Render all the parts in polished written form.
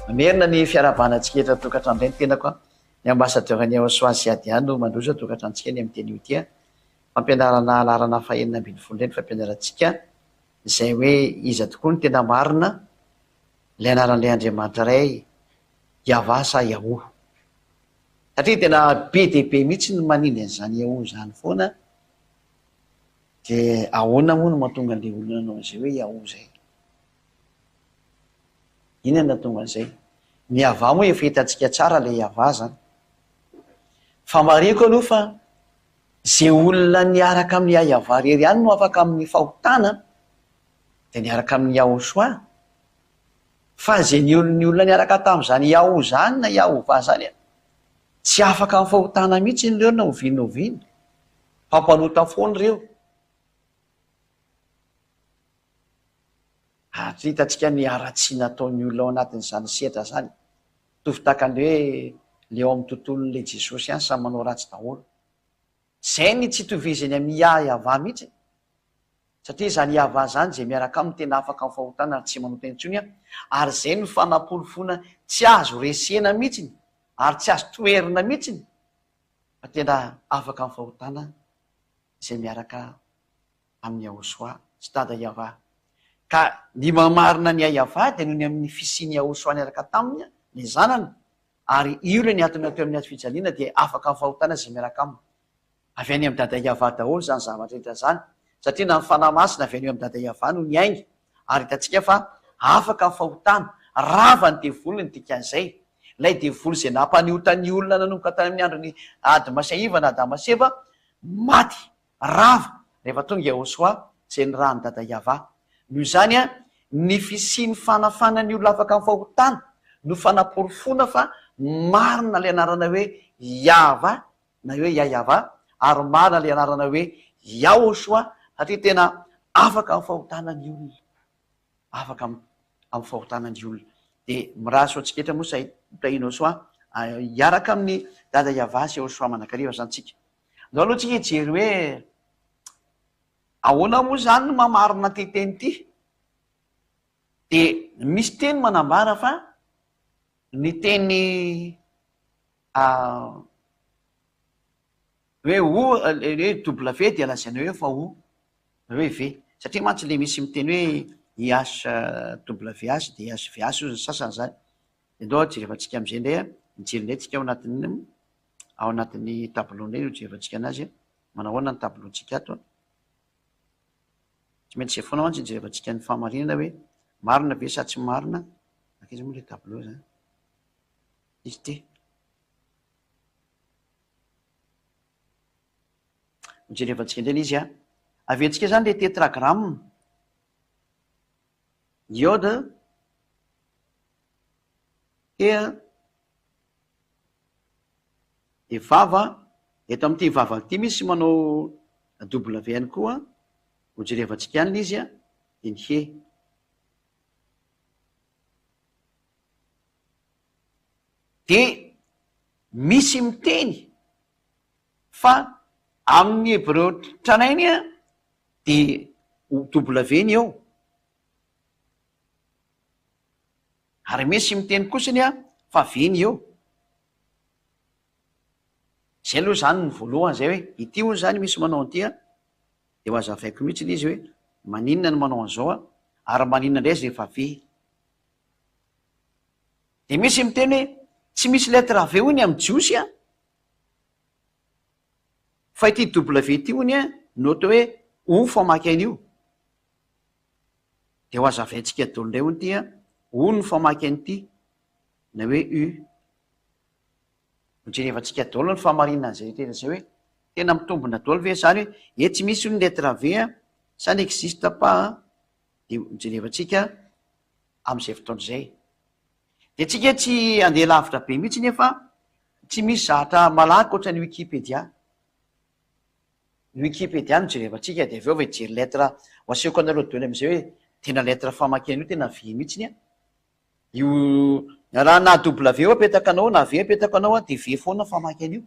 Mamerina ny fiarahabana antsika eto an-tokantrano indray ny tenako an. Ny ambassadeur ny Aosoa Ziadian no mandroso an-tokantranontsika ny amin'ny teny io ity an. Fampianarana laharana fahenina ambin'ny folo indray ny fampianarantsika izay hoe iza tokoa no tena marina ilay anaran'ilay Andriamanitra iray Yavah sa Yahoo. Satria tena be dia be mihitsy ny manindry an'izany Yahoo izany foana dia ahoana moa no mahatonga an'ilay olona nanao an'izay hoe Yahoo izay? Inona no nahatonga an'izay? Ny Yavah moa efa hitantsika tsara ilay Yavah izany. Fa marihiko aloha fa izay olona niaraka amin'i Yavah irery ihany no afaka amin'ny fahotana dia niaraka amin'i Yahoshuah. Fa izay ny olona ny olona niaraka tamin'izany Yahoo izany na Yahovah izany an, tsy afaka amin'ny fahotana mihitsy ireo na oviana na oviana. Mpampanota foana ireo. Ary hitantsika ny haratsiana ataon'ny olona ao anatin'izany sehatra izany. Mitovy tahaka ny hoe le ao amin'ny tontolon'ilay Jesosy ihany samy manao ratsy daholo. Izay ny tsy itovizany amin'i Yah Yavah mihitsy. Satria izany Yavah izany izay miaraka aminy tena afaka amin'ny fahotana ary tsy manota intsony ary izay no fanaporofoana tsy azo resena mihitsiny ary tsy azo toherina mihitsiny fa tena afaka amin'ny fahotana izay miaraka amin'i Yahoshuah sy Dada Yavah. Ka ny maha-marina an'i Yavah dia noho ny amin'ny fisian'i Yahoshuah niaraka taminy, ilay zanany, ary io ilay niantona teo amin'ny hazo fijaliana dia afaka amin'ny fahotana izay miaraka aminy. Avy any amin'i Dada Yavah daholo izany zavatra rehetra izany, satria na ny Fanahy Masina avy any amin'i Dada Yavah no niainga, ary hitantsika fa afaka ny fahotana, rava ny devoly ny dikan'izay, ilay devoly izay nampaniota ny olona nanomboka tany amin'ny andron'i Adma sy Eva na Adama sy Eva, maty, rava, rehefa tonga Yahoshuah izay nirahan'i Dada Yavah. Noho izany, ny fisian'ny fanafana ny olona afaka amin'ny fahotana no fanaporofoana fa marina ilay anarana hoe Yavah na hoe Yayavah, ary marina ilay anarana hoe Yahoshua, satria tena afaka amin'ny fahotana ny olona. Afaka amin'ny fahotana ny olona. Dia mirary soa antsika rehetra moa sahy tahiana Yahoshua hiaraka amin'i Dada Yavah sy Yahoshua mandrakariva izany tsika. Andao aloha tsika hijery hoe ahoana moa izany no maha-marina ity teny ity. Dia misy teny manambara fa ny teny Hoe O, le hoe W dia lazaina hoe fa O, na hoe V. Satria mantsy le misy miteny hoe IHWH dia IHVH hozy ny sasany zany. Dia ndao jerevantsika am'zay indray an, mijery indray tsika ao anatin'ny ao anatin'ny tableau indray no jerevantsika anazy an, manao ahoana ny tableau-ntsika ato an. Tsy maintsy izay foana mantsy ijerevantsika ny fahamarinana hoe marina ve sa tsy marina, Aiza moa le tableau zany? Izy ity. Hojerevantsika indray ilay izy an. Averintsika izany ilay tetragramme. Iode, He, dia vava, eto amin'ity vava ity misy manao W ihany koa, hojerevantsika ihany ilay izy an, dia ny he. Dia misy miteny fa amin'ny hebreo tranainy dia W ny eo. Ary misy miteny kosany fa V ny eo. Zay aloha zany ny voalohany zay hoe ity hono zany misy manao an'ity an, dia ho azavaiko mihitsy ilay izy hoe maninona no manao an'izao an, ary maninona indray izy rehefa V. Dia misy miteny hoe tsy misy lettre V hono amin'ny jiosy an! Fa ity W ity hono an no atao hoe O famaky an'io. Dia ho azavaintsika daholo indray hono ity an, O no famaky an'ity na hoe U. Hojerevantsika daholo ny fahamarinan'izay rehetra izay hoe tena mitombina daholo ve izany hoe etsy misy hono lettre V an, ça n'existe pas an, dia hojerevantsika amin'izay fotoana izay. Dia tsika tsy handeha lavitra be mihitsy nefa tsy misy zahatra malaky ohatran'ny wikipedia. Ny wikipedia no jerevantsika dia avy eo vao hijery lettre ho asehoko anareo daholo amin'izay hoe tena lettre famakiana io tena vy mihitsy an. Io raha na W apetaka anao na V apetaka anao dia V foana famaky an'io.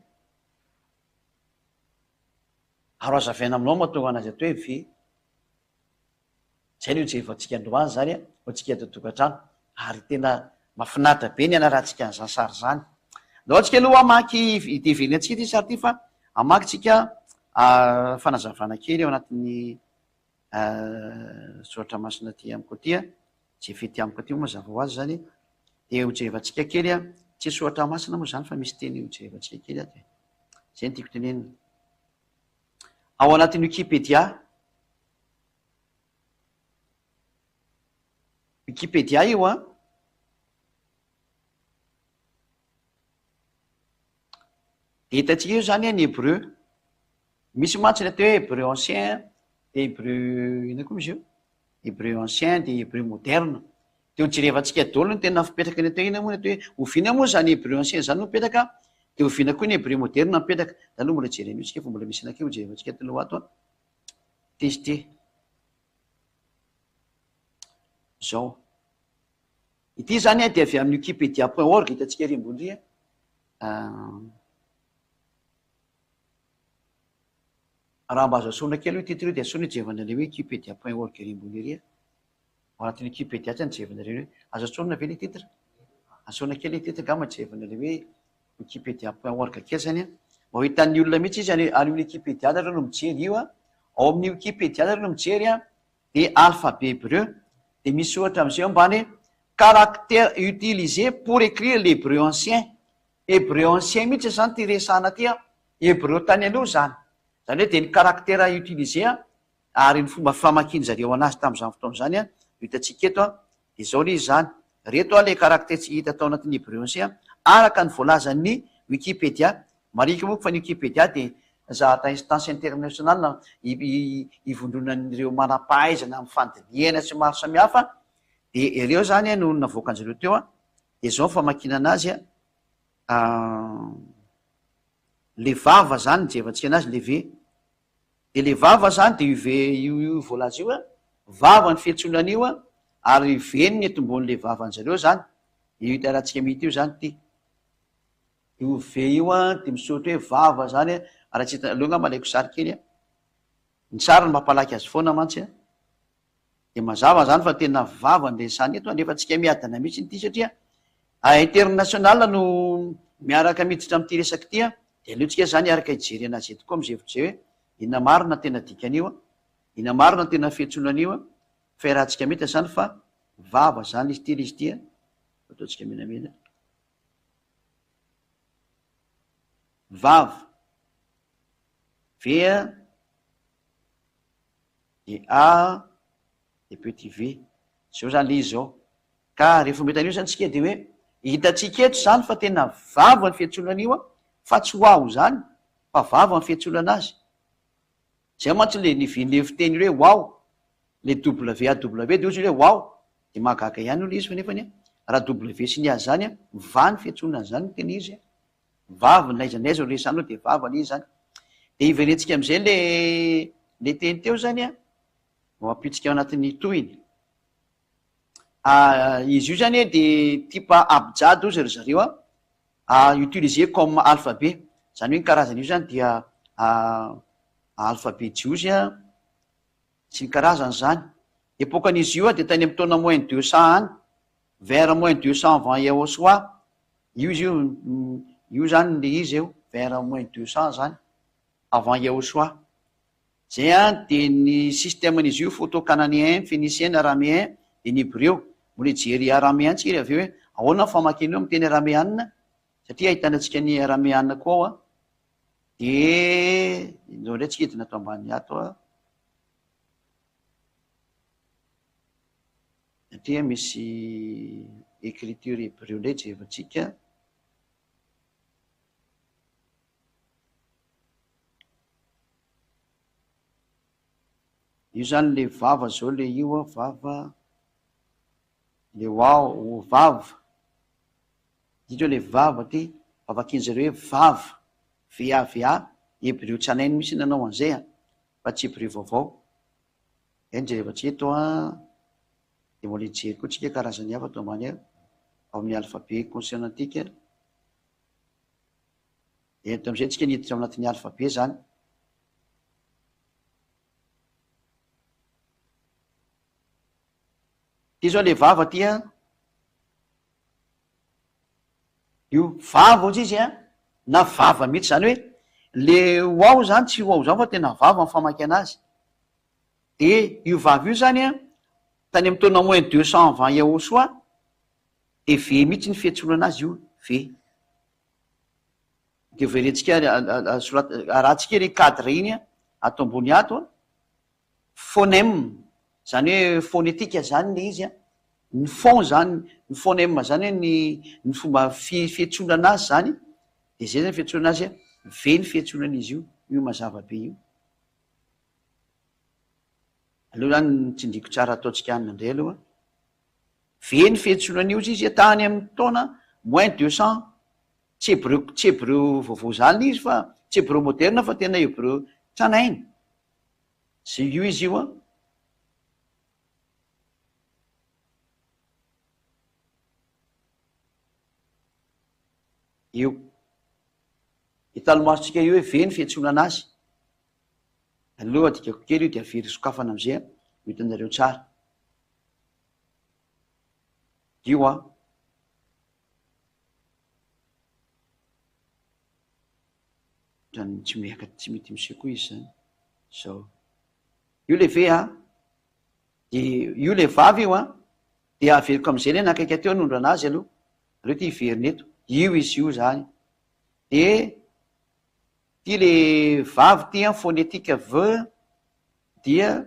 Ary ho azavaina aminao mahatonga anazy atao hoe V. Zay no hijerevantsika androany zany ho antsika eto an-tokantrano ary tena. Mahafinaritra be ny hanarahantsika an'izany sary izany. Ndao antsika aloha hamaky, dia heverina antsika ity sary ity fa hamaky tsika fanazavana kely ao anatin'ny soratra masina aty amiko aty. Izay fety amiko aty moa mazava ho azy izany. Dia hojerevantsika kely, tsy soratra masina moa izany fa misy teny hojerevantsika kely ato e. Izay no tiako tenenina. Ao anatin'ny Wikipedia. Wikipedia io an! Dia hitantsika eo izany ny hebreu. Misy mantsy ny atao hoe hebreu ancien dia hebreu inona koa izy io? Hebreu ancien dia hebreu moderne. Dia hojerevantsika daholo ny tena fipetraky ny atao hoe inona moa ny atao hoe oviana moa izany hebreu ancien izany no mipetraka dia oviana koa ny hebreu moderne mipetraka. Izany aloha mbola jerena io tsika fa mbola misy anankiray hojerevantsika ato aloha ato an. Ity izy ity. Izao. Ity izany dia avy amin'ny wikipedia point org hitantsika ery ambony ery. Raha mba azo asorina kely io titre io dia asorina hijerevana ilay hoe wikipedia point org ery ambony ery. Ao anatin'ny wikipedia tsy nijerevana ireny hoe azo asorina ve ilay titre? Asorina kely ilay titre angamba hijerevana ilay hoe wikipedia point org kely zany an. Mba ho hitan'ny olona mihitsy izy any any wikipedia nareo no mijery io an. Ao amin'ny wikipedia nareo no mijery an, dia alphabet hebreu, dia misy soratra amin'izay eo ambany hoe caractère utilisé pour écrire l'hébreu ancien. Hébreu ancien mihitsy izany ity resahana ity an, hébreu tany aloha izany. Izany hoe dia ny caractère utilisé an, ary ny fomba famakian-jareo anazy tamin'izany fotoana izany an, no hitantsika eto an. Dia izao ilay izy izany, ireto ilay caractère tsy hita tao anatin'ny hébreu ancien araka ny voalazan'ny Wikipedia. Marihiko moa fa ny Wikipedia dia zahatra instance internationale ivondronan'ireo manam-pahaizana amin'ny fandinihana sy maro samihafa, dia ireo izany no navoakan-jareo teo an, dia izao ny famakiana anazy an, le vava izany ny jerevantsika anazy le V. De le vava zany de io V io io voalaza io a, vava ny fiantsoana an'io a, ary V ny netombohan'le vavan-jareo zany, io hitaratsika mihity io zany ty. Io V io a de misoratra hoe vava zany a, raha tsy hita, aleo angamba alaiko sary kely a, ny sary no mampalaky azy foana mantsy a. Dia mazava zany fa tena vava ny resahana eto nefa tsika miadana mihitsy ity satria international no miaraka miditra amin'ity resaka ity an, dia aleo tsika zany hiaraka hijery anazy eto koa amin'izay hevitra izay hoe inona marina tena dikan'io an, inona marina tena fiantsoana an'io an, fa iarahantsika mihita zany fa vava zany izy ity ilay izy ity an, ataontsika menamena. Vava. V an. De A de petit v. Zao zany le izy zao. Ka rehefa mahita an'io zany tsika de hoe hitantsika eto zany fa tena vava ny fiantsoana an'io an, fa tsy ho aho zany fa vava ny fiantsoana anazy. Zay mantsy le nivian'le fiteny hoe wao, le WAW de ozy hoe wao, de mahagaga ihany io le izy fa nefany an, raha W sy ny A zany an, va ny fiantsoana an'zany no tena izy an. Vava, n'aiza n'aiza no resahanao dia vava anie izany. Dia hiverentsika amin'izay le le teny teo izany an, vao ampitsika ao anatin'ny tohiny. Ah, izy io izany dia type abjad hozy ry zareo an, ah, utilisé comme alphabet. Izany hoe ny karazan'io izany dia alphabet jiosy an, sy ny karazany izany. Epokan'izy io dia tany amin'ny taona moins 200 any, vers moins 200 avant Yahoshuah, Io izy io, io zany le izy eo, vers moins 200 zany, avant Yahoshuah. Zay an, de ny système-n'izy io photo-cananéen, phénicien, araméen, de ny hebreo. Mbola hijery araméen tsika avy eo hoe ahoana ny famakiana io amin'ny teny araméana, satria ahitana antsika ny araméana koa ao an. De indreo indray tsika hidina ato ambany ato an. Satria misy écriture hébreu indray jerevantsika. Io zany le vava zao le io a, vava, le wao, vava, ity zao le vava ty, vakin'zareo hoe vava, VAVA, hebreo tranainy mihitsy nanao an'izay a, fa tsy hebreo vaovao. Eny jerevantsika eto an, dia mbola hijery koa tsika karazany hafa ato ambany ao amin'ny alphabet consonantique. Eto amin'izay tsika niditra ao anatin'ny alphabet zany. Ty zao le vava ty an. Io vava ozy izy an, na vava mihitsy, zany hoe le ho ao zany tsy ho ao zany fa tena vava ny famaky anazy. De io vava io zany an, tany amin'ny taona moins 200 avant Yahoshuah, de V mihitsy ny fiantsoana anazy io, V. De hoverentsika sorat- arahantsika iny cadre iny an, ato ambony ato an. Phonème, zany hoe phonétique zany le izy an, ny phon zany, ny phonème zany hoe ny ny fomba fi- fiantsoana anazy zany, de zay zany fiantsoana azy an, V ny fiantsoana an'izy io, io mazava be io. Aleo zany tsindriko tsara ataontsika anona indray aloha. V ny fiantsoana an'io izy izy tany amin'ny taona moins 200, tsy hebreu tsy hebreu vaovao zany izy fa tsy hebreu moderne fa tena hebreu tranainy. Zay io izy io an. Io. Hitan'ny masontsika io hoe ve ny fiantsoana anazy. Aleo adikako kely io dia avery sokafana amizay an, ho hitanareo tsara. Io an. Ohatran'ny tsy miaka tsy mety miseho koa izy zany zao. Io le ve a, de io le vavy io an, de averiko am'zay le nakaiky teo hanondro anazy aloha, aleo ty hiverina eto, io izy io zany, de ty le vavy ty an phonetique v dia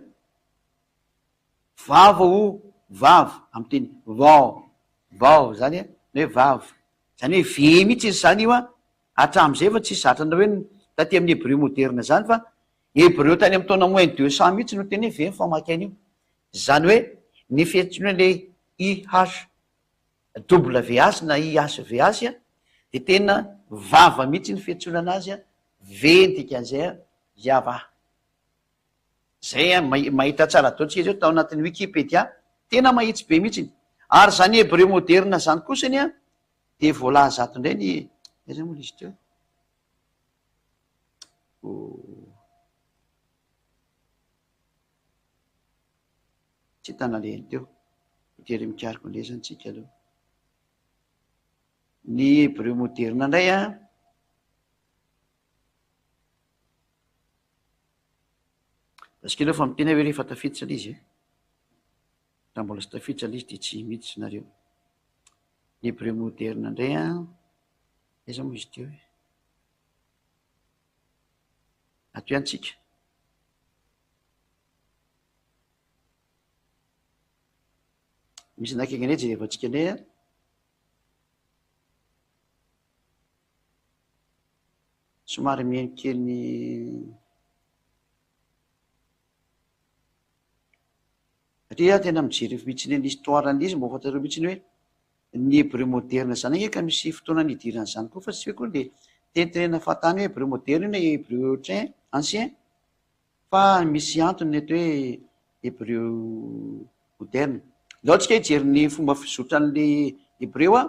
vava o vava amy teny vao vao zany an, ny hoe vava, zany hoe v mihitsy izy zany io an, Hatramin'izay efa tsisy zatra an'ireo hoe taty amin'ny hebreu moderne izany fa hebreu tany amin'ny taona moins 200 mihitsy no tena hoe very ny famaky an'io. Izany hoe ny fiantsoana ilay IHWH na IHVH dia tena vava mihitsy ny fiantsoana anazy, V ny dikan'izay, Yavah. Zay an, mahita tsara daholo tsika zao tao anatin'ny wikipedia, tena mahitsy be mihitsy. Ary izany hebreu moderna izany kosany an, dia voalaza ato indray ny, aiza moa ilay izy teo? Oh. Tsy hita nalehany teo. Voatery mikaroka indray izany tsika aloha. Ny hebreu moderna indray an, Parce que aloha fa miteny aho hoe rehefa tafiditra ilay izy e. Raha mbola tsy tafiditra ilay izy dia tsy miditra nareo. Ny hebreu moderne indray an, aiza moa izy teo e? Ato ihany tsika. Misy anakaiky indray jerevantsika indray an. Somary mihaino kely ny Satria aho tena mijery mihitsy ny histoire an'ilay izy mba ho fantatrareo mihitsy hoe ny hebreu moderne izany ange ka misy fotoana nidiran'izany koa fa tsy hoe koa dia tenitenena fahatany hoe hebreu moderne io na hebreu train ancien fa misy antony ny atao hoe hebreu moderne. Ndao tsika hijery ny fomba fizotran'ilay hebreu a.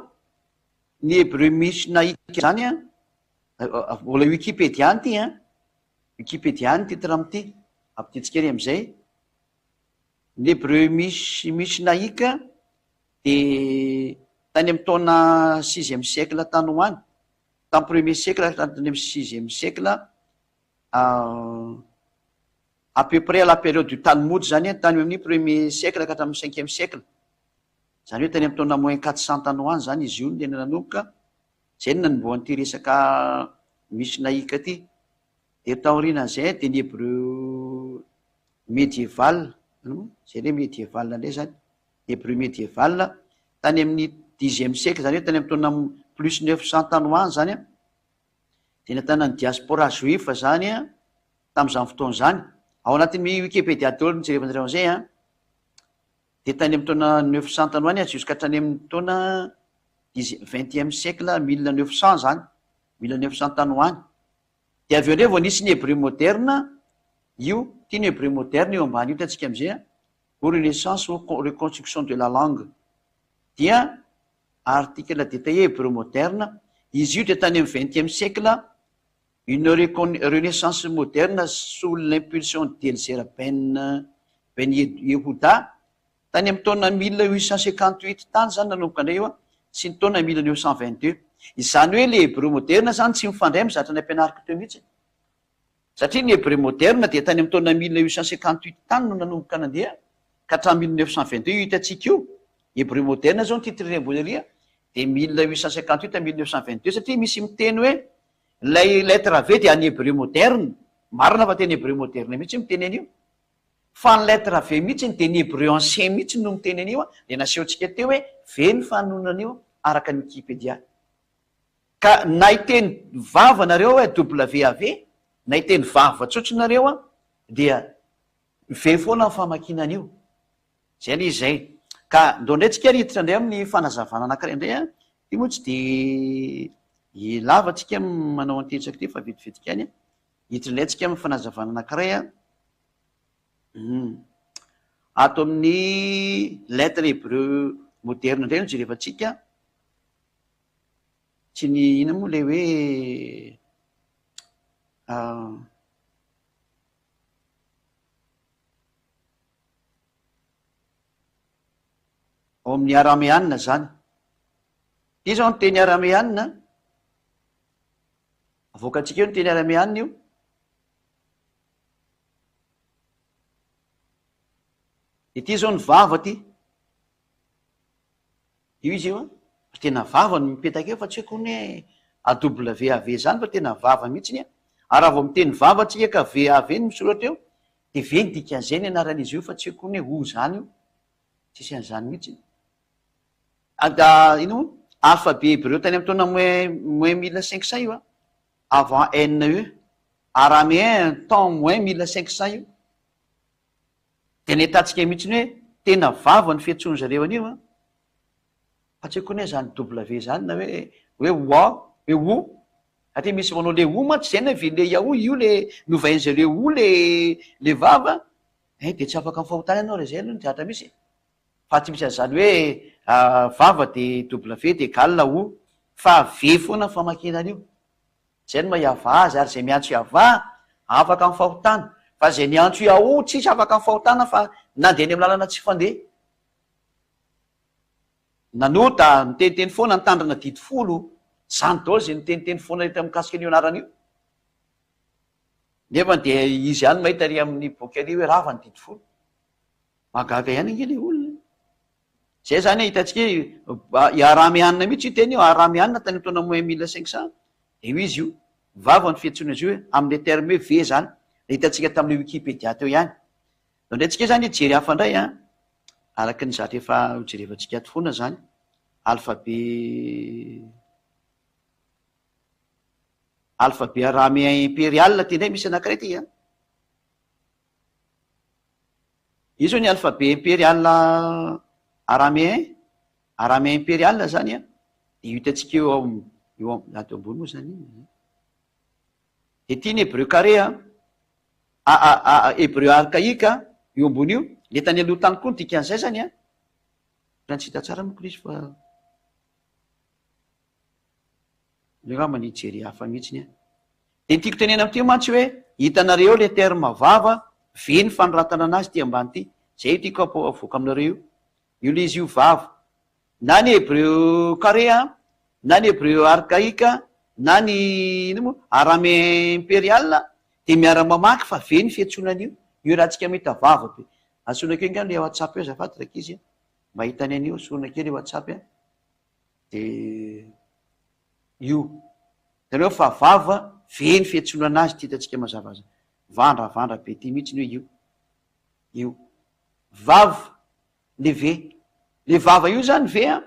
Ny hebreu mishnaique izany an, mbola wikipedia ihany ity an, wikipedia ihany ny titre amin'ity, ampidintsika ery amin'izay. Ny hebreu mish- mishnaique dia tany amin'ny taona sixième siècle tany ho any, tamin'ny premier siècle tany amin'ny sixième siècle, à peu près à la période du Talmud izany an, tany amin'ny premier siècle ka hatramin'ny cinquième siècle. Izany hoe tany amin'ny taona moins 400 tany ho any izany izy io no tena nanomboka, izay no nanombohan'ity resaka mishnaique ity. Dia taorianan'izay dia ny hebreu médiéval, izay ilay médiéval indray izany, hebreu médiéval, tany amin'ny dixième siècle, izany hoe tany amin'ny taona plus 900 tany ho any izany an, dia nahitana ny diaspora juif izany an, tamin'izany fotoana izany. Ao anatin'ny Wikipedia daholo no jerevanareo an'izay an. Dia tany amin'ny taona 900 tany ho any jusqu'à hatrany amin'ny taona dix vingtième siècle, 1900 izany, 1900 tany ho any. Dia avy eo indray vao nisy ny hébreu moderne, io, ity ny hébreu moderne io ambany io hitantsika amin'izay an, ou renaissance ou reconstruction de la langue. Dia article détaillé hébreu moderne, izy io dia tany amin'ny vingtième siècle, Une renaissance moderne sous l'impulsion d'Elzer Ben Ben Yehuda, tany amin'ny taona 1858 tany izany nanomboka indray io an. sy ny taona 1922. Izany hoe ilay hebreo moderna izany tsy mifandray amin'ny zavatra nampianariko teo mihitsy. Satria ny hebreo moderna dia tany amin'ny taona 1858 tany no nanomboka nandeha ka hatramin'ny 1922 io hitantsika io. Hebreo moderna izao ny titre ery ambony ery dia 1858 à 1922 satria misy miteny hoe ilay lettre V dia an'ny hebreo moderne. Marina fa teny hebreo moderne mihitsy miteny an'io. Fa ny lettre V mihitsy dia ny hebreu ancien mihitsy no miteny an'io dia nasehontsika teo hoe V ny fanonona an'io araka ny wikipedia. Ka na hiteny vava nareo hoe WAV na hiteny vava tsotra nareo an dia V foana ny famakiana an'io. Zay anie izay. Ka ndao indray tsika ary hiditra indray amin'ny fanazavana anankiray indray an. Ity moa tsy dia lava tsika manao an'ity resaka ity fa vetivetika ihany an. Hiditra indray tsika amin'ny fanazavana anankiray an. Hum. Ato amin'ny lettre hébreu moderne indray no jerevantsika. Tsy ny inona moa ilay hoe ao amin'ny arameanina izany. Ity izao ny teny arameanina. Avoakantsika eo ny teny arameanina io. Ity izao ny vava ity. Io izy io an, fa tena vava no mipetaka eo fa tsy haiko ny hoe AWAV zany fa tena vava mihitsiny an, ary raha vao miteny vava tsika ka VAV no misoratra eo de V ny dikan'izay ny anaran'izy io fa tsy haiko ny hoe O zany io, tsisy an'izany mihitsiny. Ada ino moa? Alphabet hebreu tany amin'ny taona moins moins 1500 io an, avant NE, araméen temps moins 1500 io. Dia nahitatsika mihitsy ny hoe tena vava ny fiantsoan zareo an'io an! Fa tsy haiko anie zany W zany na hoe hoe wa hoe o satria misy manao le o mantsy zay na ve le yahoo io le novain zareo o le le vava eh de tsy afaka mifahotana ianao raha zay aloha ny zavatra misy e! Fa tsy misy an'izany hoe vava de W de egal o fa V foana ny famakiana an'io. Izay no maha Yavah azy, ary izay miantso Yavah, afaka amin'ny fahotana. Fa izay miantso Yahoo, tsisy afaka amin'ny fahotana fa nandeha any amin'ny lalana tsy fandeha. Nanota, niteniteny foana, nitandrina didy folo. Izany daholo izay niteniteny foana rehetra mikasika an'io anarana io. Nefa dia izy ihany mahita ary amin'ny boky ary hoe rava ny didy folo. Mahagaga ihany ange ilay olona. Zay zany hitantsika hoe i Arameana mihitsy io teny io, Arameana tany amin'ny taona moins 1500, dia io izy io, vava ny fiantsoana azy io hoe amin'ilay terme hoe ve zany, ilay hitantsika tamin'ilay wikipedia teo ihany. Ndao indray tsika zany hijery hafa indray an, araka ny zatra efa hojerevantsika ato foana zany, alphabet alphabet araméen impérial ty indray misy anankiray ty an. Io zao ny alphabet imperial araméen, araméen imperial zany an, dia io hitantsika eo am- eo am- ato ambony moa zany iny. Dia ity ny hébreu carré an, a- a- a- hébreu archaïque an, io ambony io, le tany aloha tany koa ny dikan'izay zany an, ohatran'ny tsy hita tsara manko ilay izy fa. Aleo angamba ny hijery hafa mihitsiny an. Dia ny tiako tenena amin'ity mantsy hoe hitanareo eo le terme vava ve ny fanoratana anazy ity ambany ity. Zay io tiako avoaka aminareo io. Io le izy io vava. Na ny hebreu carré an, na ny hebreu archaïque, na ny inona moa araméen impérial dia miara-mamaky fa ve ny fiantsoana an'io. Io raha tsika mahita vava be. Antsoina kely angamba le WhatsApp eo azafady rankizy a. Mba hitany an'io antsoina kely WhatsApp a. Dia io. Hitanareo fa vava ve ny fiantsoana anazy ity hitantsika mazava azy. Vandravandra be ity mihitsy ny hoe io. Io. Vava le ve. Le vava io zany ve an,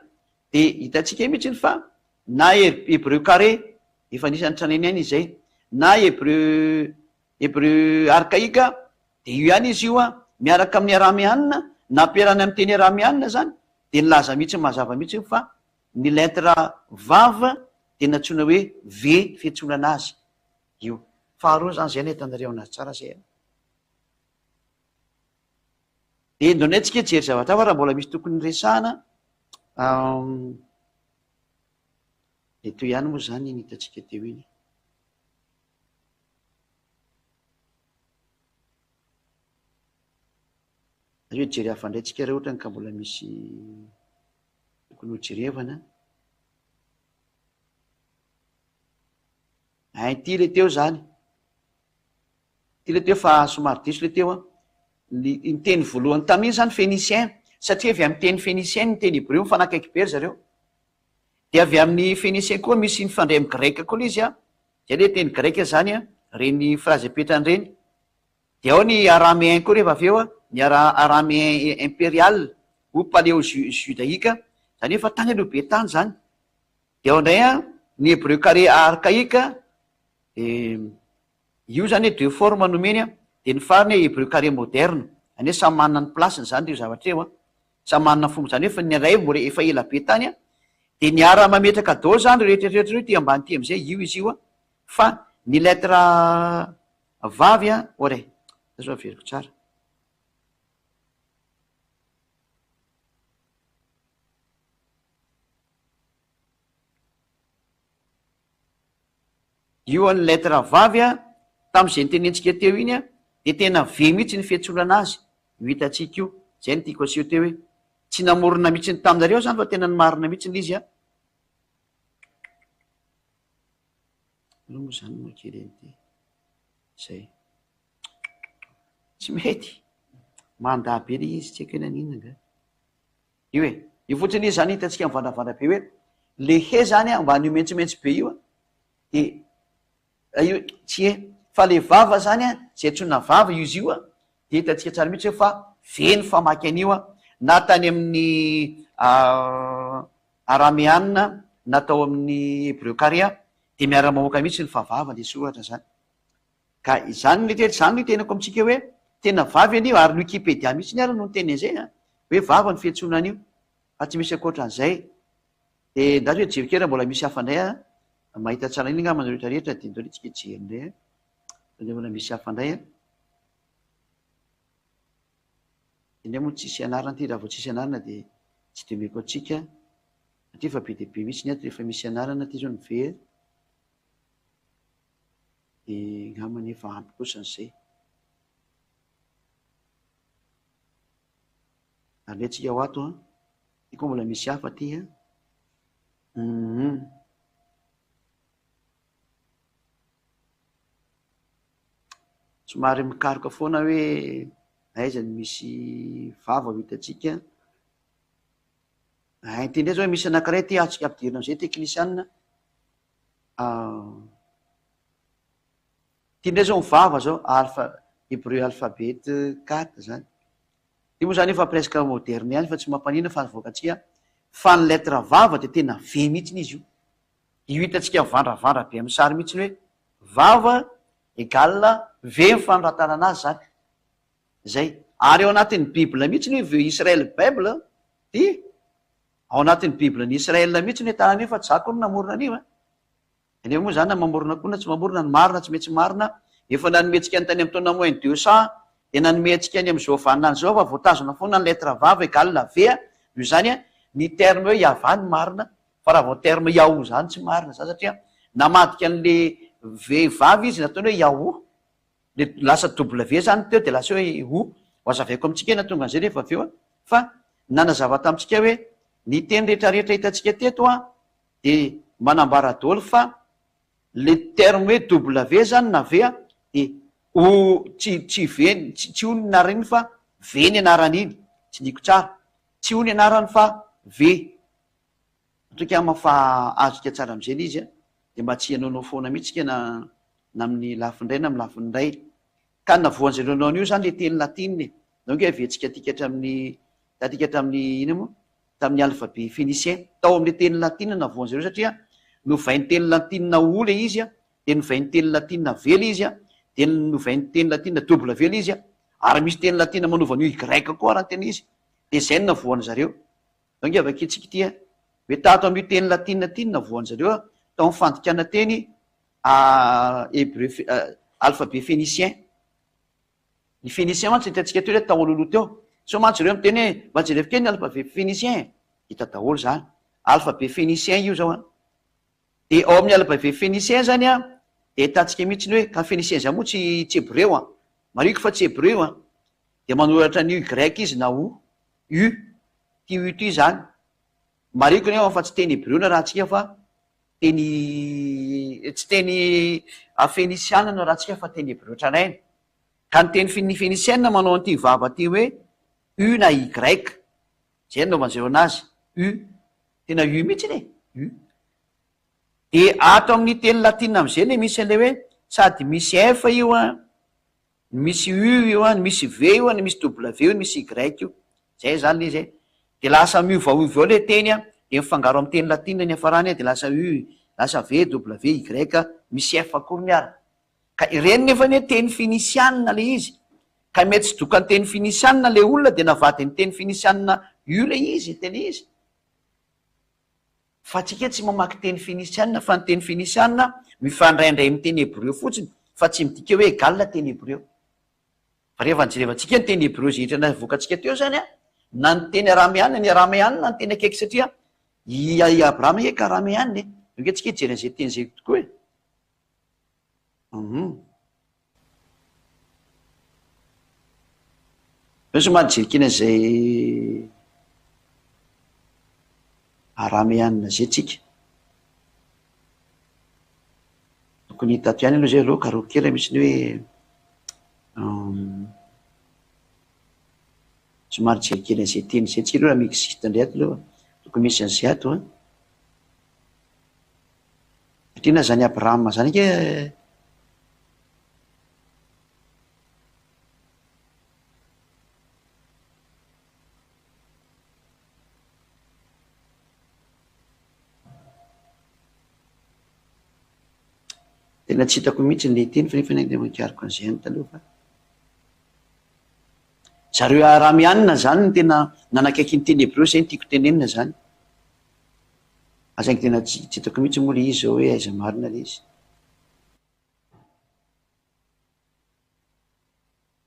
dia hitantsika mihitsy fa na hebreu carré, efa anisan'ny tranainy ihany izy izay, na hebreu hebreu archaïque, dia io ihany izy io an, miaraka amin'ny arameana, nampiarahana amin'ny teny arameana zany, dia nilaza mihitsy mazava mihitsy fa ny lettre vav dia nantsoina hoe V fiantsonana azy io. Faharoa zany zay no ahitanareo anazy tsara zay an. Dia ndao ndray tsika hijery zavatra hafa raha mbola misy tokony resahana. Dia toy ihany moa zany iny hitantsika teo iny. Aleo hijery hafa indray tsika raha ohatra ka mbola misy tokony ho jerevana. Ein ity le teo zany. Ity le teo fa somary diso le teo an. Ny ny teny voalohany tamin'iny zany phénicien satria avy amin'ny teny phénicien ny teny hebreo mifanakaiky be ry zareo. Dia avy amin'ny phénicien koa misy mifandray amin'ny grec koa le izy an. Zay le teny grec zany an, reny phrase apetrany reny. Dia ao ny araméen koa rehefa avy eo an, ny ara araméen impérial ou paléo-judaïque, zany hoe efa tany aloha be tany zany. Dia ao indray an, ny hébreu carré archaïque, dia io zany hoe deux formes nomeny an, dia ny farany hoe hébreu carré moderne, zany hoe samy manana ny place-ny zany ireo zavatra ireo an, samy manana ny fomba, zany hoe efa ny iray mbola efa ela be tany an, dia niara mametraka daholo zany ireo rehetra rehetra ireo ity ambany ity amizay, io izy io an, fa ny lettre vavy an, ore, zay zao averiko tsara. Io an'ny lettre vavy a, tamin'izay nitenentsika teo iny a, dia tena V mihitsy ny fiantsolana azy, io hitantsika io, izay no tiako aseho teo hoe, tsy namorona mihitsy ny taminareo aho izany fa tena ny marina mihitsy ilay izy a. Aloha moa izany no kely an'ity, izay. Tsy mety, mandà be ilay izy, tsy haiko hoe naninona angaha. Io e! Io fotsiny izy zany hitantsika mivandravandra be hoe le he zany a mba an'io mentsomentso be io a de io tsy he fa le vava zany a zay antsoina vava io izy io a de hitantsika tsara mihitsy hoe fa ve ny famaky an'io a na tany amin'ny arameana na tao amin'ny hebreo kare a de miara-mamoaka mihitsy ny fa vava le soratra zany. Ka izany no rehetra izany no itenako amintsika hoe tena vavy anie io ary ny wikipedia mihitsiny ary no niteny an'izay an, hoe vava ny fiantsoana an'io fa tsy misy ankoatran'izay. Dia ndao hoe jereo kely raha mbola misy hafa indray an, mahita tsara an'iny angamba nareo rehetra rehetra dia ndao aloha tsika hijery indray an, sao dia mbola misy hafa indray an. Ity indray moa tsisy anarana ity, raha vao tsisy anarana dia tsy dia omeko antsika satria efa be dia be mihitsy ny ato rehefa misy anarana, ity izao ny V. Dia angambany efa ampy kosa izay. Alehantsika ho ato an. Ity koa mbola misy hafa aty an. Hum. Somary mikaroka foana hoe aiza no misy vava ho hitantsika. Hay ity indray zao misy anankiray ity azontsika ampidirina amin'izay teknisianina. Ity indray zao ny vava zao, alpha, hebreu alphabet 4 zany. Ity moa zany efa presque moderne ihany fa tsy mampanina fa avoakantsika fa ny lettre vava dia tena V mihitsiny izy io. Io hitantsika mivandravandra be amin'ny sary mihitsiny hoe vava égale V ny fanoratana anazy zany. Zay. Ary ao anatin'ny bible mihitsiny hoe The Israel Bible dia Ao anatin'ny Biblin'i Israel mihitsy ny ahitana an'io fa tsy za akory no namorona an'io an! Nefa moa zany na mamorona koa na tsy mamorona, ny marina tsy maintsy marina, efa nanome antsika ny tany amin'ny taona moins 200 dia nanome antsika ny amin'izao vanona izao fa voatazona foana ny lettre vava égale V a, noho izany an, ny terme hoe Yavah no marina fa raha vao terme Yahoo zany tsy marina zany satria namadika an'le V vava izy nataony hoe Yahoo. Le lasa W zany teo de lasa hoe O. Ho azavaiko amintsika hoe nahatonga an'izay rehefa avy eo an. Fa nanazava tamintsika hoe ny teny rehetra rehetra hitantsika teto an de manambara daholo fa le terme hoe W zany na V an de O tsy tsy V tsy tsy O ny anaran'iny fa V ny anaran'iny. Tsindriko tsara. Tsy O ny anarany fa V. Matoky aho fa azontsika tsara amin'izay ilay izy an, dia mba tsy hanaonao foana mihitsy isika na na amin'ny lafiny iray na amin'ny lafiny iray. Ka ny navoan'izay nanao an'io izany ilay teny latinina e. Donc averintsika aty hatramin'ny taty hatramin'ny inona moa? Tamin'ny alphabet phénicien. Tao amin'ilay teny latinina navoan'izareo satria novain'ny teny latinina O ilay izy an, dia novain'ny teny latinina V ilay izy an, dia novain'ny teny latinina W ilay izy an, ary misy teny latinina manova an'io Y koa raha ny tena izy. Dia izay no navoan'izareo. Zao nge vakintsika ity a! Hoe tato amin'io teny latina ity no navoan-dry zareo a, tao amin'ny fandikana teny hebreu alphabet phénicien. Ny phénicien mantsy hitantsika teo ilay tao alohaloha teo. Sao mantsy zareo miteny hoe mba jerevo kely ny alphabet phénicien e! Hita daholo izany. Alphabet phénicien io zao an. Dia ao amin'ny alphabet phénicien zany an, dia ahitantsika mihitsy ny hoe, ka ny phénicien izany moa tsy tsy hebreo an. Marihiko fa tsy hebreo an. Dia manoratra an'io Y izy na O. U, ity U ity izany. Marihiko nefa fa tsy teny hebreo no arahantsika fa. Teny, tsy teny fenisiana no arahantsika fa teny hebreo tranainy. Ka ny teny ny fenisiana manao an'ity vava ity hoe U na Y. Izay no anaovan'izareo anazy, U. Tena U mihitsy e! U. Dia ato amin'ny teny latina amin'izay ilay misy an'ilay hoe sady misy F io an, ny misy U io an, ny misy V io an, ny misy W io, ny misy Y io. Zay zany le izy e. De lasa miovaova eo le teny an, de mifangaro amin'ny teny latina ny hiafarany an, de lasa U, lasa V, W, Y, misy F akoriny ara. Ka ireny nefa anie teny finisianina le izy. Ka mety tsy dokan'ny teny finisianina le olona de navadiny teny finisianina U le izy, tena izy. Fa tsika tsy mamaky teny fenisiana fa ny teny fenisiana mifandraindray amin'ny teny hebreo fotsiny fa tsy midika hoe egal teny hebreo. Fa rehefa nijerevantsika ny teny hebreo izay hita navoakantsika teo izany an, na ny teny arameana, ny arameana no tena akaiky satria i i Abrahama ange ka arameana e. Ange tsika hijery an'izay teny izay tokoa e. Hum. Eo somary jerikena izay arameana izay tsika. Tokony hita ato ihany aloha izay aloha karohiko kely misy ny hoe somary jerikely an'izay teny izay tsika aloha raha mi-existe indray ato aloha. Tokony misy an'izay ato an. Satria na izany Abrahama izany ange Tena tsy hitako mihitsy ilay teny fa nefa anie mankariko an'izay any taloha fa. Zareo Aramianina izany no tena nanakaiky ny teny hebreo, izay no tiako tenenina izany. Fa saingy tena tsy tsy hitako mihitsy moa le izy zao hoe aiza marina le izy.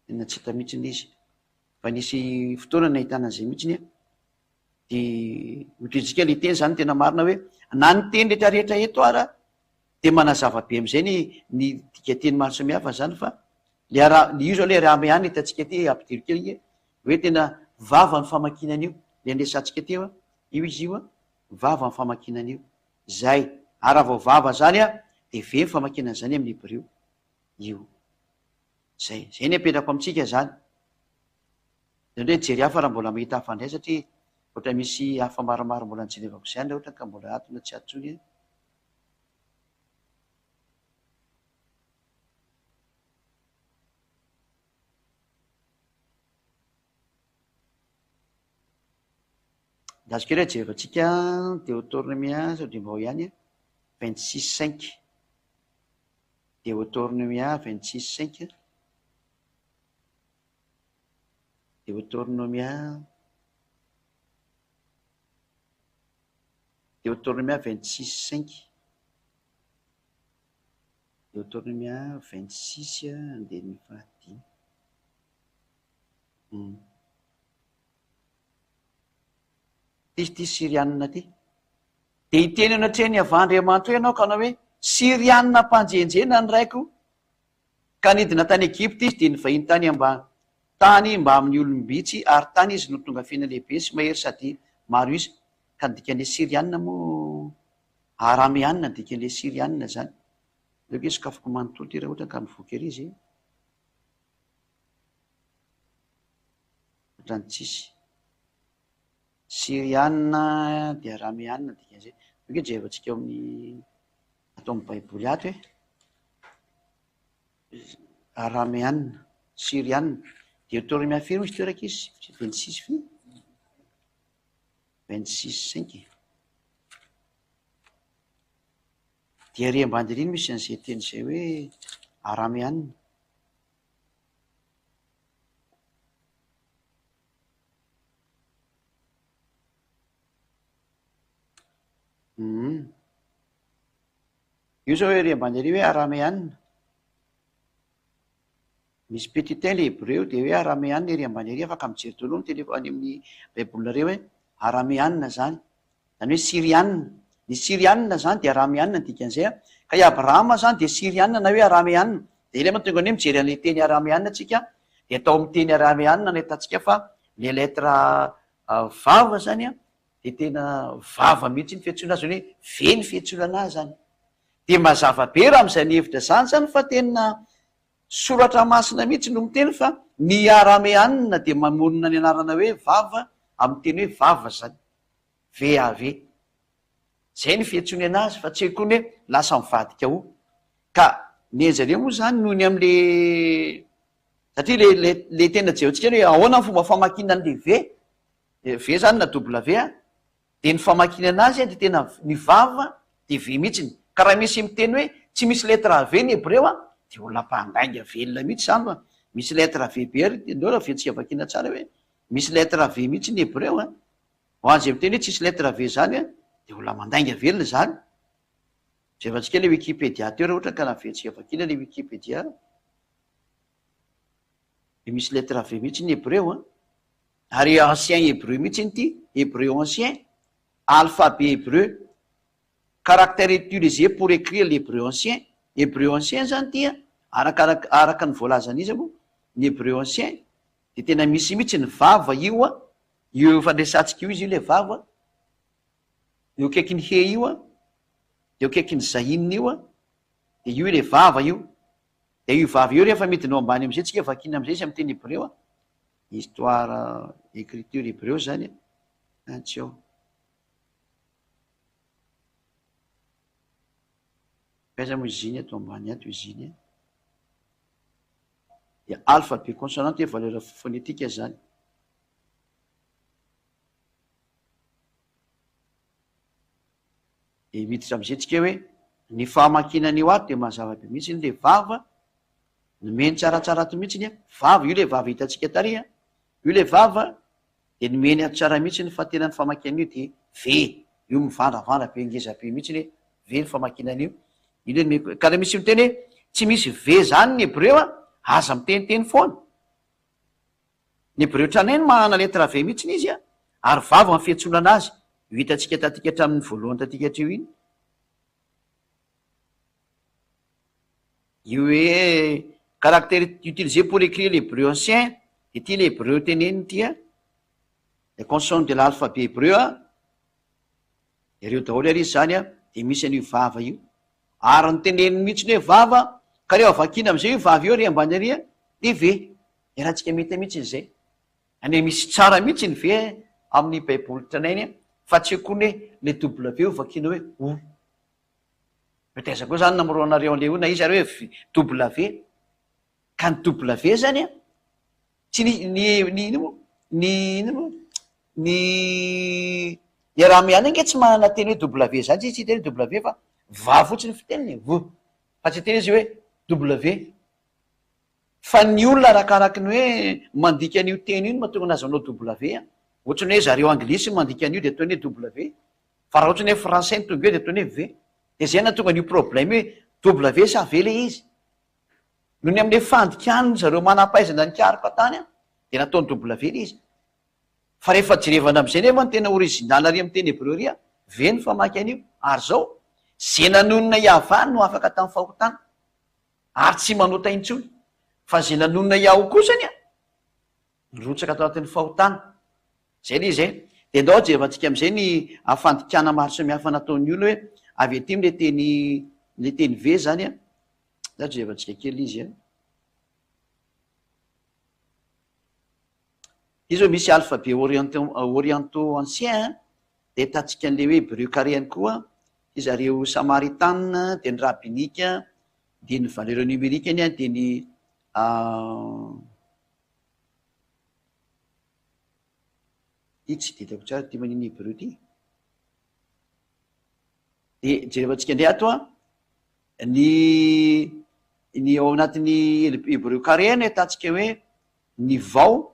Tena tsy hita mihitsy le izy. Fa nisy fotoana nahitana an'izay mihitsiny aho. De hojerentsika le teny zany tena marina hoe na ny teny rehetra rehetra eto ara de manazava be am'izay ny ny dikanteny maro samihafa zany fa le ara io zao le rame ihany hitantsika aty ampidiro kely nge hoe tena vava ny famakiana an'io le niresahantsika teo a, io izy io a. Vava ny famakiana an'io. Zay. Ary raha vao vava zany an, dia ve ny famakiana an'izany amin'ny hebreo. Io. Zay. Zay ny apetrako amintsika zany. Zay ndray hijery hafa raha mbola mahita hafa ndray satria ohatra misy hafa maromaro mbola nijerevako izay any raha ohatra ka mbola ato na tsy ato intsony an. Andraso kely hoe jerevantsika Deotornomia sao dia mba ao ihany 26 cinq. Deotornomia 26 cinq. Deotornomia Deotornomia 26 cinq. Deotornomia 26 andininy fahadimy. Ity ity Syrianina ity. Dia hiteny eo anatrehan'i Yavah Andriamanitra eo ianao ka hanao hoe, Syrianina mpanjenjena ny raiko, ka nidina tany Egypta izy dia nivahiny tany amba tany mbamin'ny olom-bitsy, ary tany izy no tonga fiainana lehibe sy mahery sady maro isa. Ka ny dikan'ilay Syrianina moa Arameanina ny dikan'ilay Syrianina izany. Aleo ange sokafiko manontolo ity raha ohatra ka mivoaka ery izy e. Ohatran'ny tsisy. Syriana dia Arameana dikan'izay. Io nge jerevantsika ao amin'ny ato amin'ny baiboly ato e. Arameana, Syriana. Deutéronome firy moa izy teo rankizy? 26 firy? 26 cinq e. Dia ery ambany ery no misy an'izay teny izay hoe Arameana. Hum. Io zao ery ambany ery hoe arameana. Misy petit un le hebreo dia hoe arameana ery ambany ery, afaka mijery daholo ny tele- any amin'ny baibolinareo hoe arameana zany. Zany hoe syriana. Ny syriana zany dia arameana ny dikan'izay an. Ka i Abrahama zany dia syriana na hoe arameana. Dia ilay mahatonga ny hoe mijery an'ilay teny arameana tsika dia atao amin'ny teny arameana no ahitantsika fa le lettre vava zany an. de tena vava mihitsy ny fiantsoana azy, zany hoe ve ny fiantsoana anazy zany. De mazava be raha amin'izany hevitra zany zany fa tena soratra masina mihitsy no miteny fa ny arameanina dia mamonona ny anarana hoe vava amin'ny teny hoe vava zany, VAV. Zay ny fiantsoany anazy fa tsy haiko ny hoe lasa mivadika ho. Ka ny anjareo moa zany noho ny amle satria le le le tena jerentsika hoe ahoana ny fomba famakiana an'le V, V zany na W a, de ny famakiana anazy de tena ny vava de V mihitsiny. Ka raha misy miteny hoe tsy misy lettre V ny hebreo a, de olona mpandainga velona mihitsy zany fa misy lettre V be ary, ndao raha aventsika vakiana tsara hoe misy lettre V mihitsy ny hebreo a. Ho an'izay miteny hoe tsisy lettre V zany a, de olona mandainga velona izany. Jerevantsika le wikipedia teo raha ohatra ka navelantsika vakiana le wikipedia, de misy lettre V mihitsy ny hebreo a. Ary ancien hébreu mihitsy ity, hébreu ancien, alphabet hébreu, caractère utilisé pour écrire l'hébreu ancien, hébreu ancien zany ity a, arakaraka araka ny voalazan'iza moa, ny hébreu ancien de tena misy mihitsy ny vava io a, io efa niresahantsika io izy io le vava, eo akaikin'ny he io a, de eo akaikin'ny zahinina io a, de io le vava io, de io vava io rehefa midina ao ambany am'zay tsika vakiana am'zay izy amy teny hebreo a, histoire écriture hebreo zany a, tsy ao. Aiza moa izy iny ato ambany ato izy iny a. Dia alphabet consonante valeur phonétique zany. Dia miditra am'izay tsika hoe ny famakiana an'io ato dia mazava be mihitsy le vava, nomeny tsaratsara ato mihitsy a, vava io le vava hitantsika tary a, io le vava dia nomeny ato tsara mihitsy fa tena ny famakiana an'io dia V, io mivandravandra be ngeza be mihitsy hoe V ny famakiana an'io, io le nomeko, ka raha misy miteny hoe tsy misy V zany ny hebreo a, aza miteniteny foana. Ny hebreo tranainy manana lettre V mihitsy izy a, ary vava ny fiantsonana azy, io hitantsika taty hatramin'ny voalohany taty hatreo iny. Io hoe caractère utilisé pour écrire l'hébreu ancien, de ity le hébreu teneniny ity a, les consonnes de l'alphabet hébreu a, ireo daholo ary izy zany a, de misy an'io vava io. Ary ny teneniny mihitsy ny hoe vava, ka rehefa vakiana am'izay io vava io ary ambany ary a, de V. Iarahantsika mahita mihitsy izay. Any misy tsara mihitsy ny V amin'ny baiboly tranainy fa tsy eo koa ny hoe le W vakiana hoe O. Mety aiza koa zany namoronanareo an'le O na iza ary hoe V W. Ka ny W zany an, tsy ny ny ny ino moa ny ino moa ny ny arameana ange tsy manana teny hoe W zany tsy tsy hiteny hoe W fa va fotsiny ny fiteniny e, V. Fa tsy hiteny izy hoe W. Fa ny olona arakaraky ny hoe mandika an'io teny io no mahatonga anazy manao W a. Ohatry ny hoe zareo anglisy mandika an'io dia ataony hoe W. Fa raha ohatry ny hoe français no tonga eo dia ataony hoe V. Dia izay no nahatonga an'io problème io hoe W sa V ilay izy. Noho ny amin'ilay fandikan'ny zareo manam-pahaizana nikaroka tany dia nataony W ilay izy. Fa rehefa jerevana amin'izay nefa ny tena original ary amin'ny teny hebreo ary, V no famaky an'io. Ary izao, izay nanonona Yavah no afaka tamin'ny fahotana. Ary tsy manota intsony. Fa izay nanonona Yahoo kosa anie, nirotsaka tao anatin'ny fahotana. Izay ilay izy e. Dia ndao jerevantsika amin'izay ny fandikana maro samihafa nataon'ny olona hoe avy aty amin'ilay teny, ilay teny ve izany an. Ndao jerevantsika kely ilay izy an. Ity izao misy alphabet orientaux ancien dia ahitantsika an'ilay hoe hebreu carré ihany koa, ity zareo samaritan dia ny rabbinique dia ny valeur numérique-ny dia ny ity tsy dia hitako tsara ity manina hebreu ity. Dia jerevantsika indray ato an, ny ny ao anatin'ny hebreu carré no ahitantsika hoe ny vao,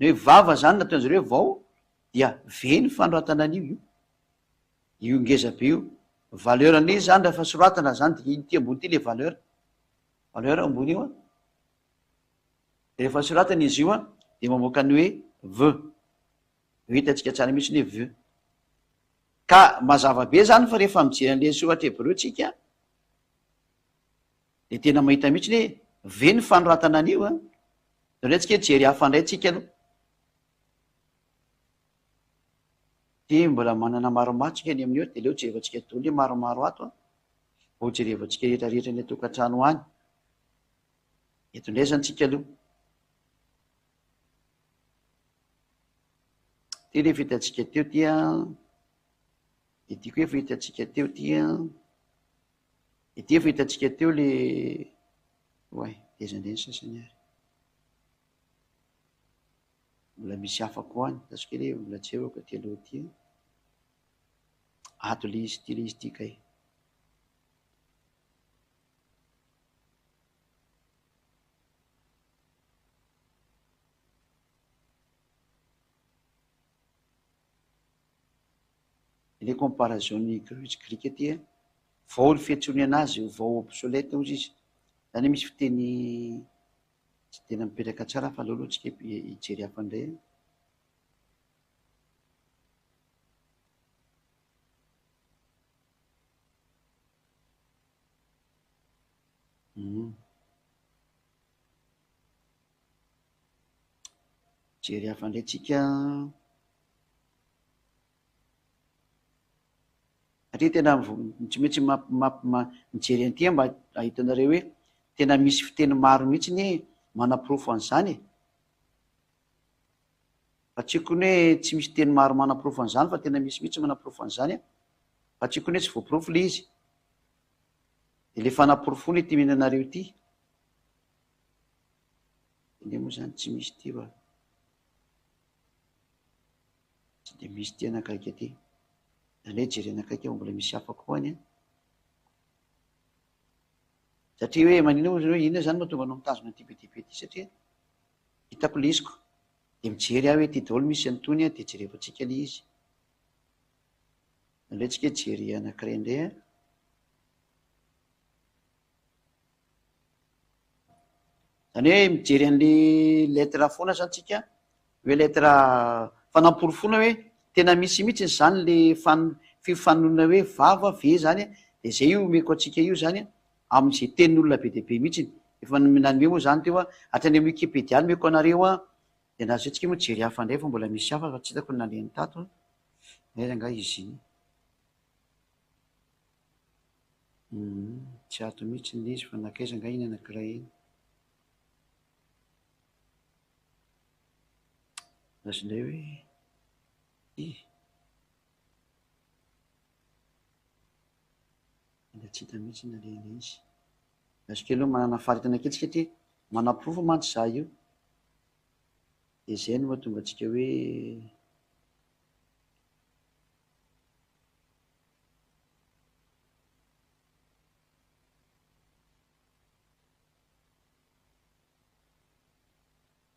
ny hoe vava zany nataon'zareo hoe vao dia V ny fanoratana an'io io. Io ngeza be io. Valeur an'izy zany rehefa soratana zany dia ity ambony ity le valeur. Valeur ambony io an. Dia rehefa soratana izy io an, dia mamoaka ny hoe V. Io hitantsika tsara mihitsy ny hoe V. Ka mazava be zany fa rehefa mijery an'ilay soratra hebreo tsika dia tena mahita mihitsy ny hoe V ny fanoratana an'io an. Zany hoe tsika hijery hafa indray tsika aloha. Dia mbola manana maromaro tsika any amin'io dia aleo jerevantsika daholo le maromaro ato an. Vao jerevantsika rehetra rehetra any an-tokantrano any. Eto indray zany tsika aloha. Ty rehefa hitantsika teo ty an. Ity koa efa hitantsika teo ty an. Ity efa hitantsika teo le oay, taiza indray ny sasany ary. Mbola misy hafa koa any, azo kely hoe mbola jereko aty aloha aty an. Ato le izy ity le izy ity kay. Ilay comparaison-n'ny grika aty an, vao ny fiantsoany anazy vao obsolète hozy izy, zany hoe misy fiteny tsy tena mipetraka tsara fa aleo aloha tsika hijery hafa indray an. Mijery hafa indray tsika. Satria tena tsy maintsy mijery an'ity aho mba ahitanareo hoe tena misy fiteny maro mihitsy anie manaporofo an'izany e. Fa tsy haiko ny hoe tsy misy teny maro manaporofo an'izany fa tena misy mihitsy manaporofo an'izany an. Fa tsy haiko ny hoe tsy voaporofo ilay izy. Dia ilay fanaporofoana ity omena anareo ity. Anie moa izany tsy misy ity fa tsy dia misy ity anakaiky aty. Aleo jerena akaiky fa mbola misy hafa koa any an. Satria hoe maninona moa hoe inona izany mahatonga anao mitazona an'ity be dia be ity satria hitako ilay izy ko. Dia mijery aho hoe ity daholo misy an'itony an, dia jerevantsika ilay izy. Aleo tsika hijery anankiray indray an. Zany hoe mijery an'le lettre foana zany tsika, hoe lettre fanaporofoana hoe tena misy mihitsy zany le fan- fifanonona hoe vava ve zany an, de zay io omeko antsika io zany an, amin'izay tenin'olona be dia be mihitsy, efa nanome moa zany teo an, hatrany amin'ny wikipedia nomeko anareo an, de na zay tsika moa hijery hafa indray fa mbola misy hafa fa tsy hitako ny nalehany tato an, aiza angaha izy iny. Humm tsy ato mihitsy ilay izy fa nankaiza angaha iny anankiray iny? Lasa indray hoe ity. Tena tsy hita mihitsy ny nalehan'ilay izy. Lasa kely hoe manana faharetana kely tsika aty, manaporofo mantsy za io. Dia izay no mahatonga antsika hoe.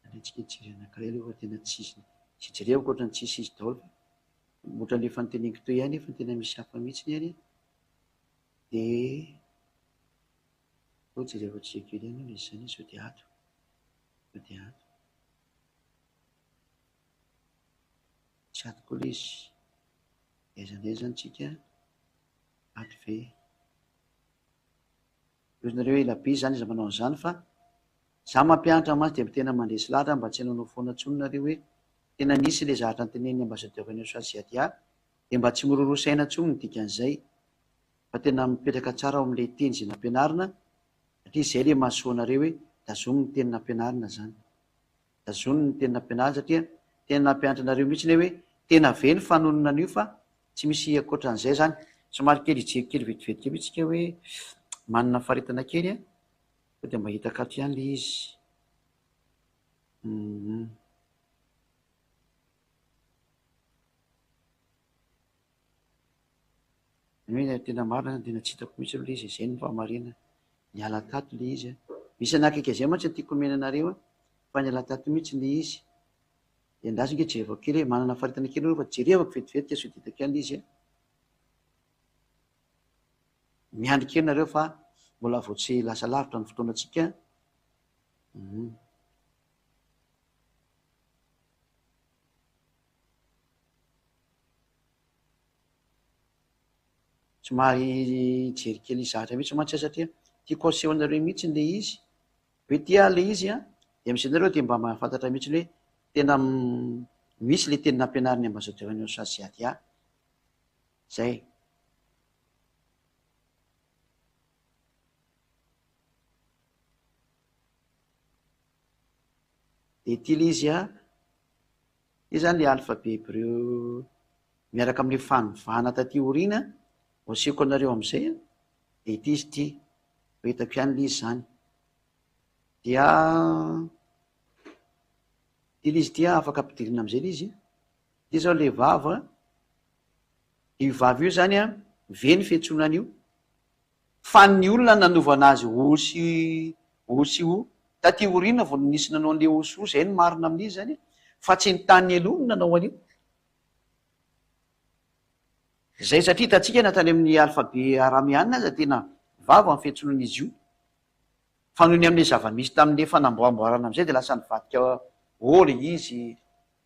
Aleo-tsika hijery anankiray aloha fa tena tsisy, tsy jerevako ohatran'ny tsisy izy daholo fa ohatran'ilay efa noteneniko teo ihany nefa tena misy hafa mihitsy ny any an, dia aleo jerevantsika kely ihany aloha izy izany sao dia ato, sao dia ato. Tsy ato koa ilay izy. Aiza indray izany tsika? Ato ve? Hoy nareo ela be izany iza manao an'izany fa za mampianatra mantsy dia tena mandresy lahatra mba tsy hanaonao foana intsony nareo hoe tena nisy ilay zavatra notenenin'ny ambassadeur an'i Australie dia mba tsy miroroa saina intsony ny dikan'izay fa tena mipetraka tsara ao amin'ilay teny izay nampianarina satria izay ilay mahasoa anareo hoe tazomy ny teny nampianarina izany. Tazony ny teny nampianarina satria tena nampianatra anareo mihitsy anie hoe tena ve ny fanonona an'io fa tsy misy ankoatran'izay zany. Somary kely hijery kely vetivety kely mihitsy tsika hoe manana faharetana kely an, sao dia mba hitako ato ihany le izy. Hum. Ny hoe tena marina zany tena tsy hitako mihitsy aloha le izy e, zay no fahamarinana. Niala tato le izy an. Misy anakaiky izay mantsy no tiako omena anareo an, fa niala tato mihitsy le izy. Dia andraso ange jerevako kely e, manana faharetana kely aloha fa jerevako vetivety sao dia hitako ihany le izy an. Miandry kely nareo fa mbola vao tsy lasa lavitra ny fotoanantsika. Hum. Somary hijery kely hizatra mihitsy mantsy aho satria tiako aseho anareo mihitsy ilay izy. Hoe ity ary ilay izy an, dia amin'izay nareo dia mba mahafantatra mihitsy hoe tena. Misy le teny nampianarin'ny ambassadeur ny Osaziadia. Zay. Dia ity ilay izy an. Ity izany ilay alphabet hebreu miaraka amin'ilay fanovana taty aoriana. Ho asehoko anareo amin'izay an. Dia ity izy ity. Ho hitako ihany ilay izy izany. Dia ity ilay izy ity an, afaka ampidirina amin'izay ilay izy. Ity izao ilay vava. Io vava io izany an, V ny fiantsoana an'io. Fa ny olona nanovana azy O sy O sy O. Taty aoriana vao nisy nanao an'ilay O sy O, izay no marina amin'izy izany, fa tsy ny tany aloha no nanao an'io. Izay satria hitantsika na tany amin'ny alfabe arameana aza tena vava ny fiantsoana an'izy io. Fa noho ny amin'ilay zava-misy tamin'ilay fanamboamboarana amin'izay dia lasa nivadika O ilay izy,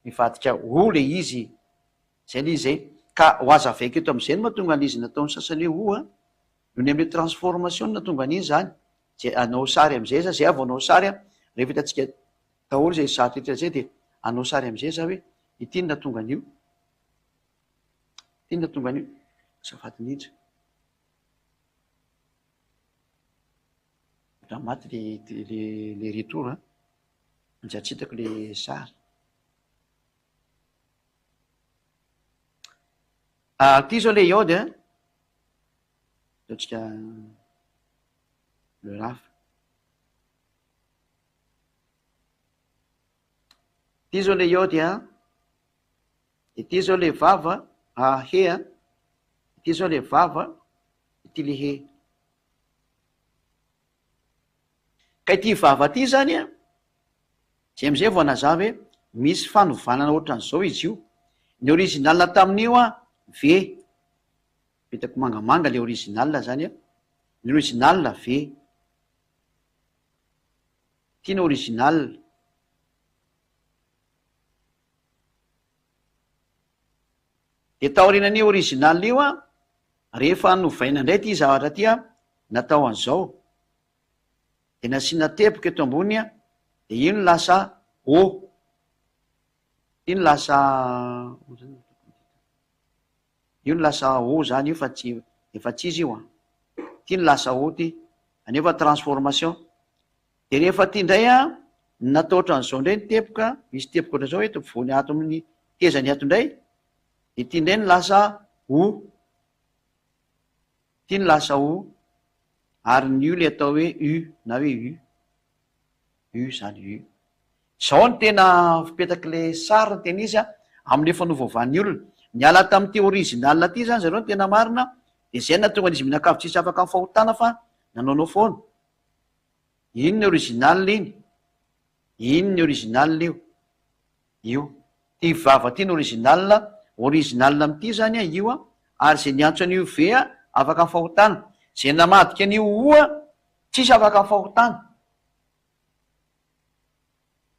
nivadika O ilay izy. Zay le izy zay. Ka ho azavaiko eto amizay no mahatonga an'izy nataon'ny sasany hoe o a! Noho ny amle transformation no nahatonga an'iny zany. Zay hanao sary amizay za, zay aho vao hanao sary a, rehefa hitantsika daholo zay zato rehetra zay de hanao sary amizay za hoe ity no nahatonga an'io, ity no nahatonga an'io, azafady indrindra. Raha maty le le le retour a, manjary tsy hitako le sary. Ah, ty zao le iode a, ataontsika le hafa. Ty zao le iode a, de ty zao le vava, ah he a, ty zao le vava, de ty le he. Ka ity vava ty zany a, Zay amizay vao nazava hoe misy fanovanana ohatran'izao izy io. Ny original tamin'io an, V. Vitako mangamanga le original zany an. Ny original V. Ity ny original. Dia taorianan'io original io an, rehefa novaina indray ity zavatra ity an, natao an'izao. Dia nasiana teboka eto ambony an, dia io no lasa O. Io no lasa io no lasa O zany io fa tsy efa tsy izy io an. Ity no lasa O ty. Anefa transformation. Dia rehefa aty indray an, natao ohatran'izao indray ny teboka, misy teboka ohatran'izao eto ampovoany ato amin'ny tezany ato indray, dia ity indray no lasa O. Ity no lasa O, ary ny U ilay atao hoe U na hoe U. U izany, U. Izao no tena fipetak'ilay sary ny tena izy amin'ilay fanovaovan'ny olona. Niala tamin'ity original ity izany zareo ny tena marina, dia izay no nahatonga an'izy mianakavy tsisy afaka amin'ny fahotana fa nanaonao foana. Iny ny original iny. Iny ny original io. Io. Ty vava ty no original, original amin'ity zany an io an, ary zay niantso an'io V an afaka amin'ny fahotana, zay namadika an'io O an tsisy afaka amin'ny fahotana.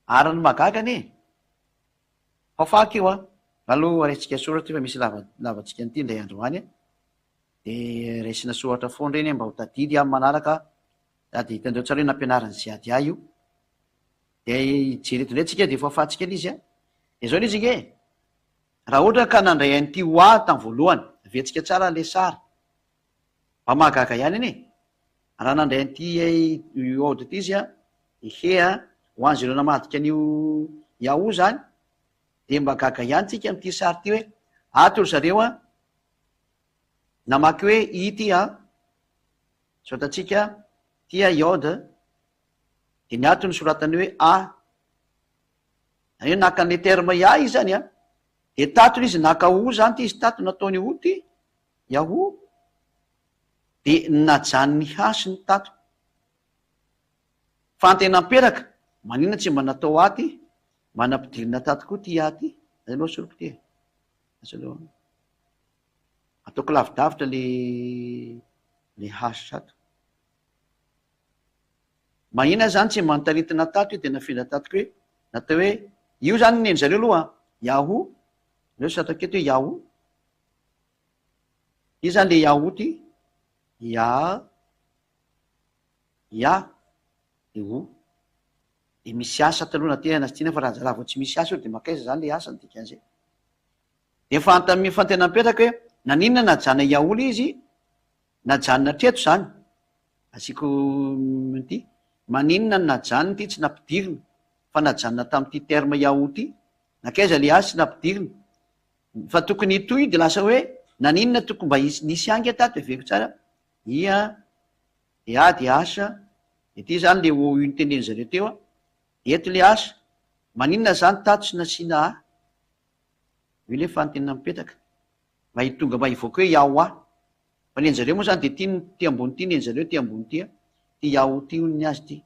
Ary ny mahagaga anie, fafako io an, aloha raisitsika soratra io fa misy lava lavantsika an'ity indray andro any an, de raisina soratra foana ireny an mba ho tadidy amin'ny manaraka, sady hitanareo tsara hoe nampianarin'i Ziady ahy io. Dia hijery eto indray tsika dia efa afahantsika ilay izy a. Dia izao ilay izy ange e. Raha ohatra ka nandray an'ity ho ahy tamin'ny voalohany, averintsika tsara ilay sary. Mba mahagaga ihany anie e. Raha nandray an'ity Yod ity izy a, i He a, ho an'izy ireo namadika an'io Yahoo izany, dia mba gaga ihany tsika amin'ity sary ity hoe ato ry zareo a, namaky hoe I ity a, soratantsika ity a Yod, Dia ny ato nosoratany hoe A. Izany hoe naka an'ilay terme Ya izy izany an. Dia tato izy naka O izany ity izy tato nataony O ity. Yahoo. Dia najanony H ny tato. Fa ny tena amperaka, maninona tsy mba natao A ity? Mba nampidirina tato koa ity A ity. Zay aloha asoriko ity e. Asa aloha. Ataoko lavidavitra le le H ato. Mahina zany tsy mba notaritina tato io de nafindra tato koa hoe natao hoe io zany ny zareo aloha an, yahoo, aleo tsy ataoko eto hoe yahoo, io zany le yahoo ty, ya, ya, de o, De misy asa taloha na tiana na tsy tiana fa raha raha vao tsy misy asa eo de mankaiza zany le asa ny dikan'izay? De fanta fantena mipetraka hoe naninona najanona hiaolo izy najanona hatreto zany? Asiako ity, maninona no najanona ity tsy nampidirina fa najanona tamin'ity terme Yahoo ity? Nankaiza le azy tsy nampidirina? Fa tokony hitohy de lasa hoe naninona tokony mba hisy nisy ange tato heveriko tsara I a, de A de H, de ity zany le OU noteneniny zareo teo a, de eto le H, maninona zany tato tsy nasiana A? Io le fanontaniana mipetraka mba hitonga mba hivoaka hoe Yahoo. Fa ny anjareo moa zany de ty ny ty ambony ty ny anjareo ty ambony ty a, ty Yahoo ty hono ny azy ty.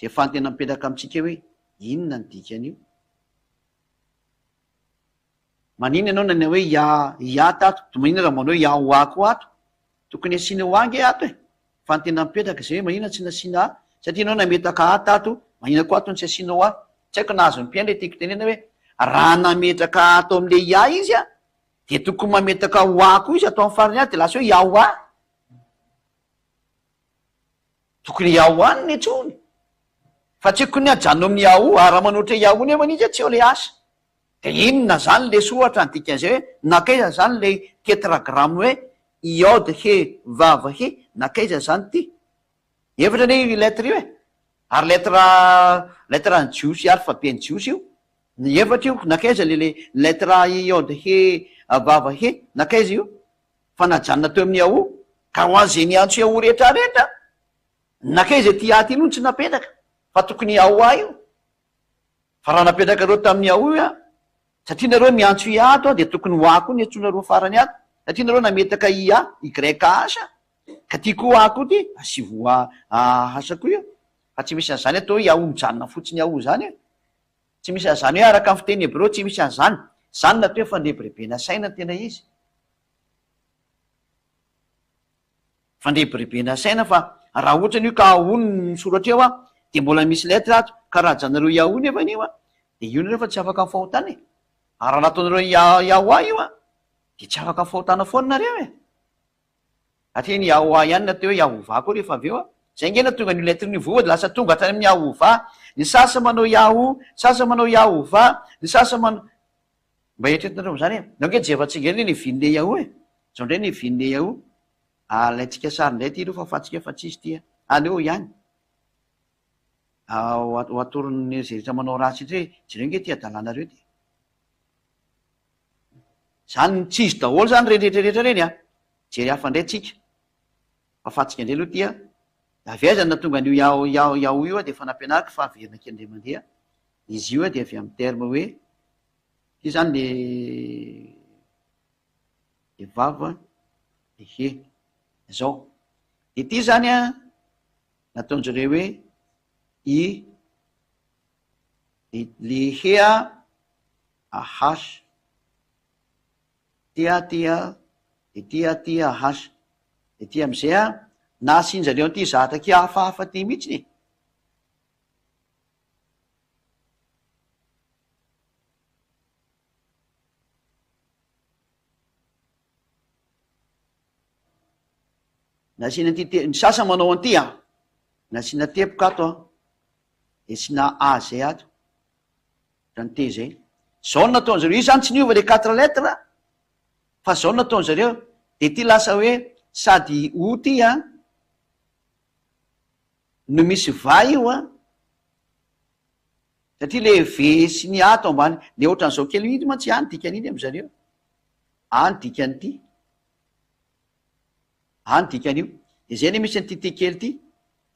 Zay fanontaniana mipetraka amintsika hoe inona ny dikan'io? Maninona ianao nanao hoe ya ya tato, de maninona raha manao hoe Yahoo koa ato? Tokony asiana oa ange ato e! Fanontaniana mipetraka izay hoe maninona tsy nasiana a? Satria ianao nametaka a tato, maninona koa ato no tsy asiana oa? Tsy haiko na azon'ny mpihaino ilay tiako tenenana hoe raha nametraka a ato amin'ilay ya izy a, dia tokony mametaka oa koa izy ato amin'ny farany ato dia lasa hoe yaoa. Tokony yaoa no niantsoany. Fa tsy tokony hajanona amin'ny yahoo, ary raha manohitra yahoo nefa izy tsy eo ilay asa. Dia inona izany ilay soratra ny dikan'izay hoe nankaiza izany ilay tetragramme hoe Iod he vav he, nankaiza izany ity? Efatra anie io lettre io e! Ary lettre lettre an'ny jiosy alphabet-n'ny jiosy io. Ny efatra io, nankaiza ilay ilay lettre Iod he vav he, nankaiza io? Fa najanona teo amin'ny Yahoo. Ka ho an'izay niantso Yahoo rehetra rehetra, nankaiza ity A ity aloha no tsy napetraka fa tokony Yahoo io. Fa raha napetrakareo tamin'ny Yahoo io an, satria nareo miantso IA ato an, dia tokony ho A koa ny antsoinareo farany ato, satria nareo nametaka IA, YH, ka ty koa A koa ty, asivo A, H koa io, fa tsy misy an'izany atao hoe Yahoo mijanona fotsiny Yahoo zany e! Tsy misy an'izany hoe araka ny fiteny hebreo tsy misy an'izany, zany no atao hoe fandrebirebena saina ny tena izy. Fandrebirebena saina fa raha ohatra io ka ahono ny misoratra eo an, dia mbola misy lettre ato, ka raha ajanareo Yahoo nefa io an, dia io nareo fa tsy afaka amin'ny fahotana e! Ary raha nataonareo Yahoo io an, dia tsy afaka amin'ny fahotana foana nareo e! Satria ny Yahoo ihany no atao hoe Yahovah koa rehefa avy eo an! Zay ange no tonga an'io lettre io voa dia lasa tonga hatrany amin'ny Yahovah, ny sasany manao Yahoo, ny sasany manao Yahovah, ny sasany manao. Mba eritreretinareo amin'izany e! Ndao ange jerevantsika indray ny vin'le Yahoo e! Zao indray ny vin'le Yahoo. Alaintsika sary indray ity aloha fa fantsika fa tsisy ity a! Aleo ihany. Ho atoron'ny izay rehetra manao ratsy indray hoe jereo ange ity adalanareo ity. Zany tsy izy daholo zany ireny rehetra rehetra ireny a! Jery hafa indray tsika. Fa fantsika indray aloha ity a! Avy aiza no nahatonga an'io Yahoo Yahoo Yahoo io a dia efa nampianariko fa averina kely indray mandeha. Izy io dia avy amin'ny terme hoe, ity zany le le vava le he. Zao. De ity zany an, nataon-jareo hoe i, de le he a, H. Ty a, ty a, de ty a, ty a, H. De ty am'zay an, nasian-jareo an'ity zatra aky hafahafa ty mihitsiny e. Nasiana an'ity te-, ny sasany manao an'ity an, nasiana teboka ato an, dia asiana A zay ato, ohatran'ny T zay. Zao no nataon-dry zareo, io zany tsy niova le quatre lettres fa zao no nataon-dry zareo, dia ity lasa hoe sady O ty an, no misy va io an, satria le V sy ny A ato ambany, le ohatran'izao kely iny mantsy A ny dikan'iny amin-dry zareo, A ny dikan'ity, A ny dikan'io, de zay anie misy an'ity T kely ity,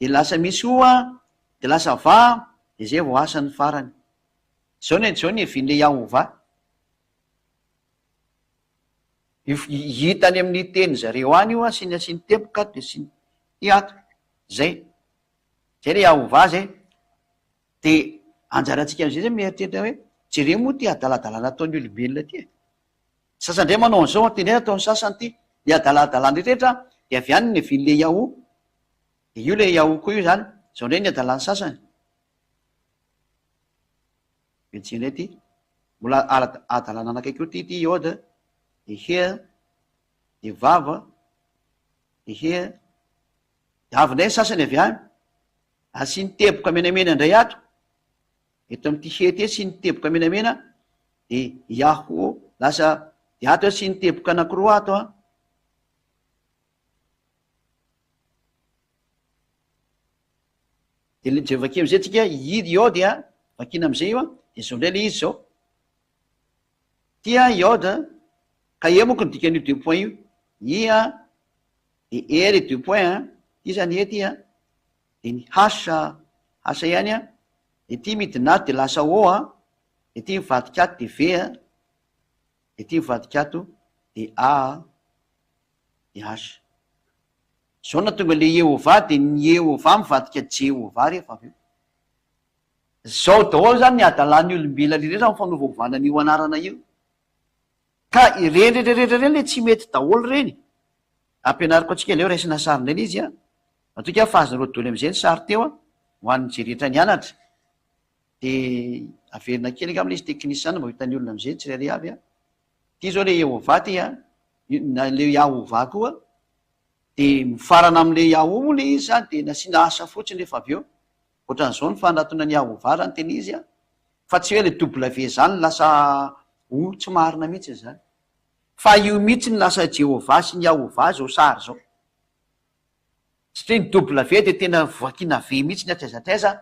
de lasa misy O an, de lasa va an, de zay vao asa ny farany. Zao ny zao ny hevian'le Yahovah. Io hita any amin'ny teny zareo any io an, sy ny asiany teboka ato de sy ny ty ato. Zay. Zay le Yahovah zay. De anjarantsika am'zay zay mieritreritra hoe jereo moa ty adaladalana ataon'ny olombelona ty e. Ny sasany ndray manao an'izao an, ty ndray ataon'ny sasany ty. Ny adaladalana rehetra de avy any ny niavian'le Yahoo. De io le Yahoo koa io zany. Zao ndray ny adalan'ny sasany. Betsy indray ty. Mbola adalana anakaiky eo ty ty Yod, de He, de Vav, de He. De avy indray ny sasany avy any. Asiany teboka menamena indray ato. Eto amin'ity he ity asiany teboka menamena dia Yahoo lasa dia ato asiany teboka anankiroa ato an. Dia le dia vakiana amizay tsika i iod a, vakiana amizay io a, dia zao indray le izy zao. Ty a iod a, ka e manko ny dikan'io deux points io, i a, de e le deux points a, ty zany e ty a, de ny h h ihany a, de ty midina ato de lasa o a, de ty mivadika ato de v a, de ty mivadika ato de a a. DH, Izao no nahatonga ilay Iehovah dia ny Iehovah mivadika Jehovah rehefa avy eo. Izao daholo izany ny hadalan'ny olombelona rehetra amin'ny fanovaovana an'io anarana io. Ka ireny rehetra rehetra ireny ilay tsy mety daholo ireny. Ampianariko antsika aleo raisina sary indray ilay izy an. Matoky aho fa azonareo daholo amin'izay ny sary teo an, ho an'izay rehetra nianatra. Dia averina kely angamba ilay izy teknisiana mba ho hitan'ny olona amin'izay tsirairay avy an. Ty zao le Yehovah ty a, na le Yahovah koa, de mifarana amle Yahoo moa le izy zany de nasiana asa fotsiny rehefa avy eo, ohatran'izao ny fanatona ny Yahovah raha ny tena izy a, fa tsy hoe le W zany lasa O, tsy marina mihitsy zany, fa io mihitsy no lasa Jehovah sy ny Yahovah zao sary zao, satria ny W de tena voakina V mihitsy ny hatraiza hatraiza,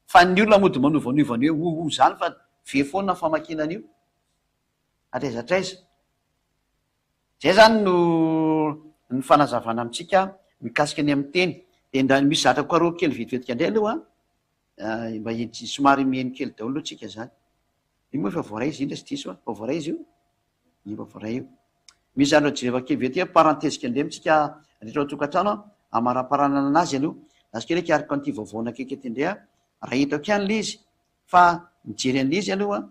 fa ny olona mody manovanova ny hoe O O zany fa V foana ny famakiana an'io. Hatraiza hatraiza. Zay zany no ny fanazavana amintsika mikasika ny amin'ny teny. Dia ndra misy zatra karohiko kely vetivetika indray aloha an, mba somary mihaino kely daholo aloha tsika zany. Io moa efa voaray izy indra sy diso an, efa voaray izy io? Io efa voaray io. Misy zany jereva kely vetivety parenthèse kely indray amintsika rehetra ao an-tokantrano an, amaraparanana anazy aloha. Lasa kely hikariko an'ity vaovao nakaiky ety indray an, raha hitako ihany ilay izy fa mijery an'ilay izy aloha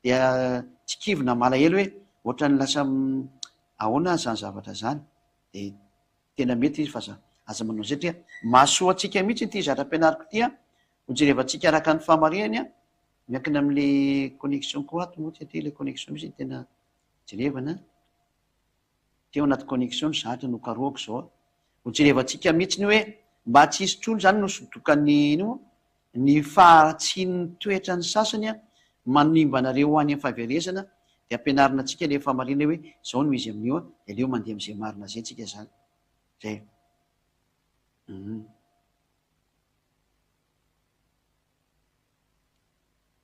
dia tsy kivy na malahelo hoe ohatran'ny lasa ahoana zany zavatra zany de tena mety izy fa aza aza manao zay satria mahasoa antsika mihitsy ity zatra ampianariko ity a, ho jerevantsika araka ny fahamarihany a, miankina am'le connexion koa ato moa satria le connexion mihitsy no tena jerevana. Teo anaty connexion ny zatra no karohako zao a. Ho jerevantsika mihitsy ny hoe mba tsy hisy intsony zany no sodokan'ny ino moa ny faharatsian'ny toetran'ny sasany a manimba anareo ho any amin'ny fahaverezana dia ampianarina antsika le fahamarinana hoe zao no izy amin'io a dia aleo mandeha amin'izay marina zay tsika zany. Zay. Hum.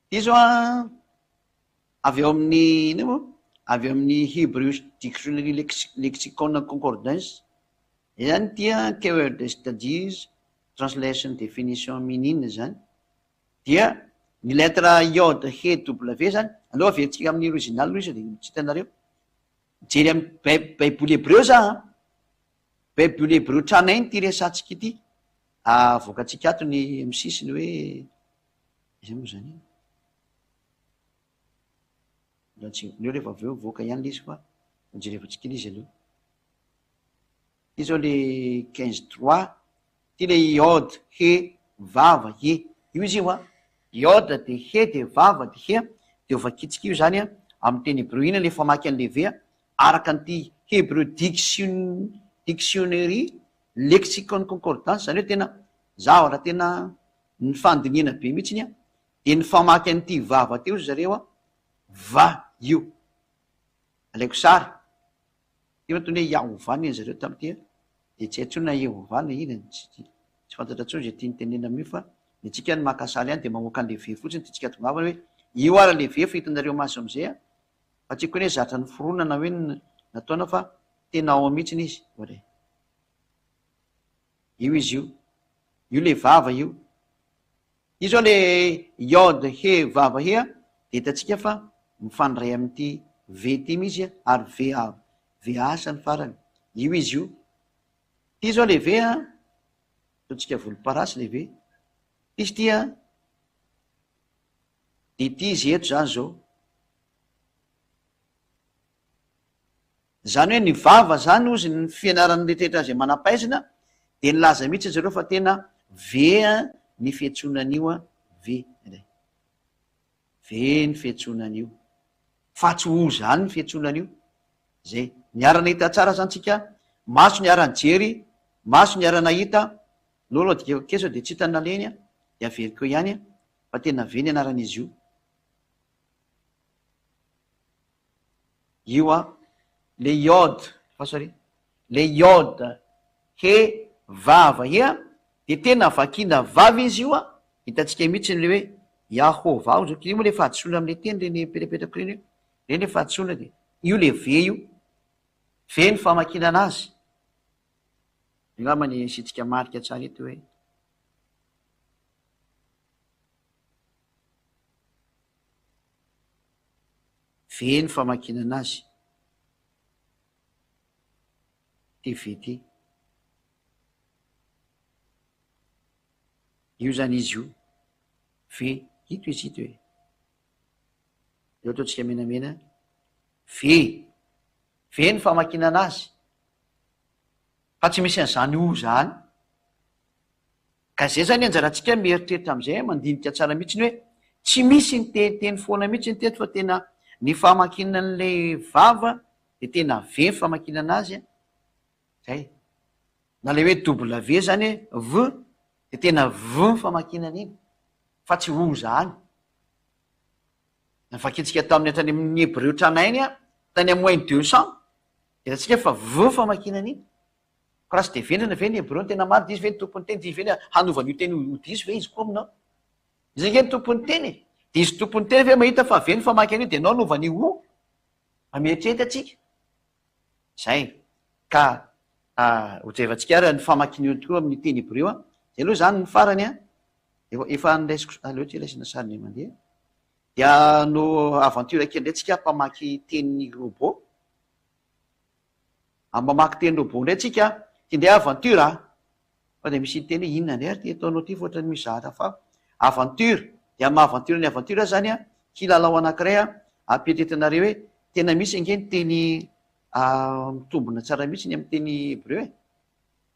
Ty zao a. Avy ao amin'ny inona moa? Avy ao amin'ny Hebrew Dictionary Lexicon and Concordance. Izany ity an, Keyword Studies, Translation Definition Meaning izany. Dia ny lettre Yod He W izany, aleo averintsika amin'ny original aloha izy dia tsy hitanareo. Mijery amin'ny Baiboly hebreo za an. Baiboly hebreo tranainy ity resahantsika ity. Avoakantsika ato ny amin'ny sisiny hoe iza moa izany e? Mbola tsy, aleo rehefa avy eo mivoaka ihany le izy fa hojerevantsika ilay izy aloha. Ity zao le quinze trois, ity le iod, he, vava, he. Io izy io an, iod de he de vava de he, de ho vakintsika io zany an, amin'ny teny hebreo iny le famaky an'le ve an, araka an'ity Hebrew Diction, Dictionary Lexicon Concordance, zany hoe tena zavatra tena nifandinihana be mihitsiny an, Dia nifamaky an'ity vava teo ry zareo a, va io. Alaiko sary. Ity moa toy ny hoe Yahovah ny an'zareo tamin'ity a. Dia tsy hay intsony na Yehovah na inona, tsy tsy fantatra intsony izay tiany tenenina amin'io fa ny antsika ny maka sary ihany dia mamoaka an'ilay V fotsiny tiantsika hatongavana hoe io ary ilay V fa hitanareo maso amin'izay a. Fa tsy haiko hoe zatra noforonina na hoe nataona fa tena ao mihitsy izy. Ohatra e. Io izy io. Io ilay vava io. Io zao le Yod He Vav He a, dia hitantsika fa mifandray amin'ity V ity mihitsy a, ary V A V A asa ny farany. Io izy io. Ity zao le V a, ataontsika volomparasy le V. Ity izy ity a, dia ity izy eto zany zao. Izany hoe ny vava izany hozy ny fianaran'ny rehetrarehetra izay manam-pahaizana dia nilaza mihitsy zareo fa tena V ny fiantsoana an'io an, V indray. V ny fiantsoana an'io. Fa tsy O izany ny fiantsoana an'io. Zay. Niara-nahita tsara izany tsika, maso niara-nijery, maso niara-nahita, aleo aloha adikako kely sao dia tsy hita ny nalehiny an, dia averiko eo ihany an. Fa tena V ny anaran'izy io. Io an, le iode, fa sorry, le iode he vava he an, de tena vakiana vava izy io an, hitantsika mihitsy le hoe Yahovah hozy, io moa le fahadisoana amle teny reny mipetrapetraka reny hoe, reny le fahadisoana de io le V io, V ny famakiana anazy, angamba ny asiantsika marika tsara eto hoe. V ny famakiana anazy. Ity V ity. Io zany izy io. V, ito izy ito e. Eo ataontsika menamena. V. V ny famakiana anazy. Fa tsy misy an'izany O zany. Ka zay zany anjarantsika mieritreritra amizay mandinika tsara mihitsiny hoe tsy misy ny teniteny foana mihitsy ny teto fa tena ny famakiana an'le vava de tena V ny famakiana anazy a, zay. Na le hoe double V zany hoe V de tena V ny famakiana an'iny fa tsy O zany. Novakintsika tamin'ny hatrany amin'ny hebreo tranainy a, tany amin'ny moins 200, de hitantsika fa V ny famakiana an'iny. Fa raha tsy dia vendrana ve ny hebreo no tena marina dia izy ve no tompon'ny teny dia izy ve no hanova an'io teny io ho diso ve izy koa aminao? Izy ange no tompon'ny teny e! Dia izy tompon'ny teny ve mahita fa ve ny famaky an'io dia ianao hanova an'io ho? Mba mieritreritra tsika. Zay. Ka hojerevantsika ary ny famakiana io tokoa amin'ny teny hebreo an. Zay aloha izany ny farany an. Efa efa niraisiko aleo tsy raisina sary indray mandeha. Dia no aventure kely indray tsika mpamaky teny robot. Amin'ny mamaky teny robot indray tsika, ty indray aventure a! Fa dia misy hiteny hoe inona indray ary ty ataonao ty fa ohatran'ny misy zavatra fa aventure, dia amin'ny maha aventure ny aventure zany a, kilalao anankiray a, ampietretinareo hoe tena misy ange ny teny mitombina tsara mihitsy ny amin'ny teny hebreo e!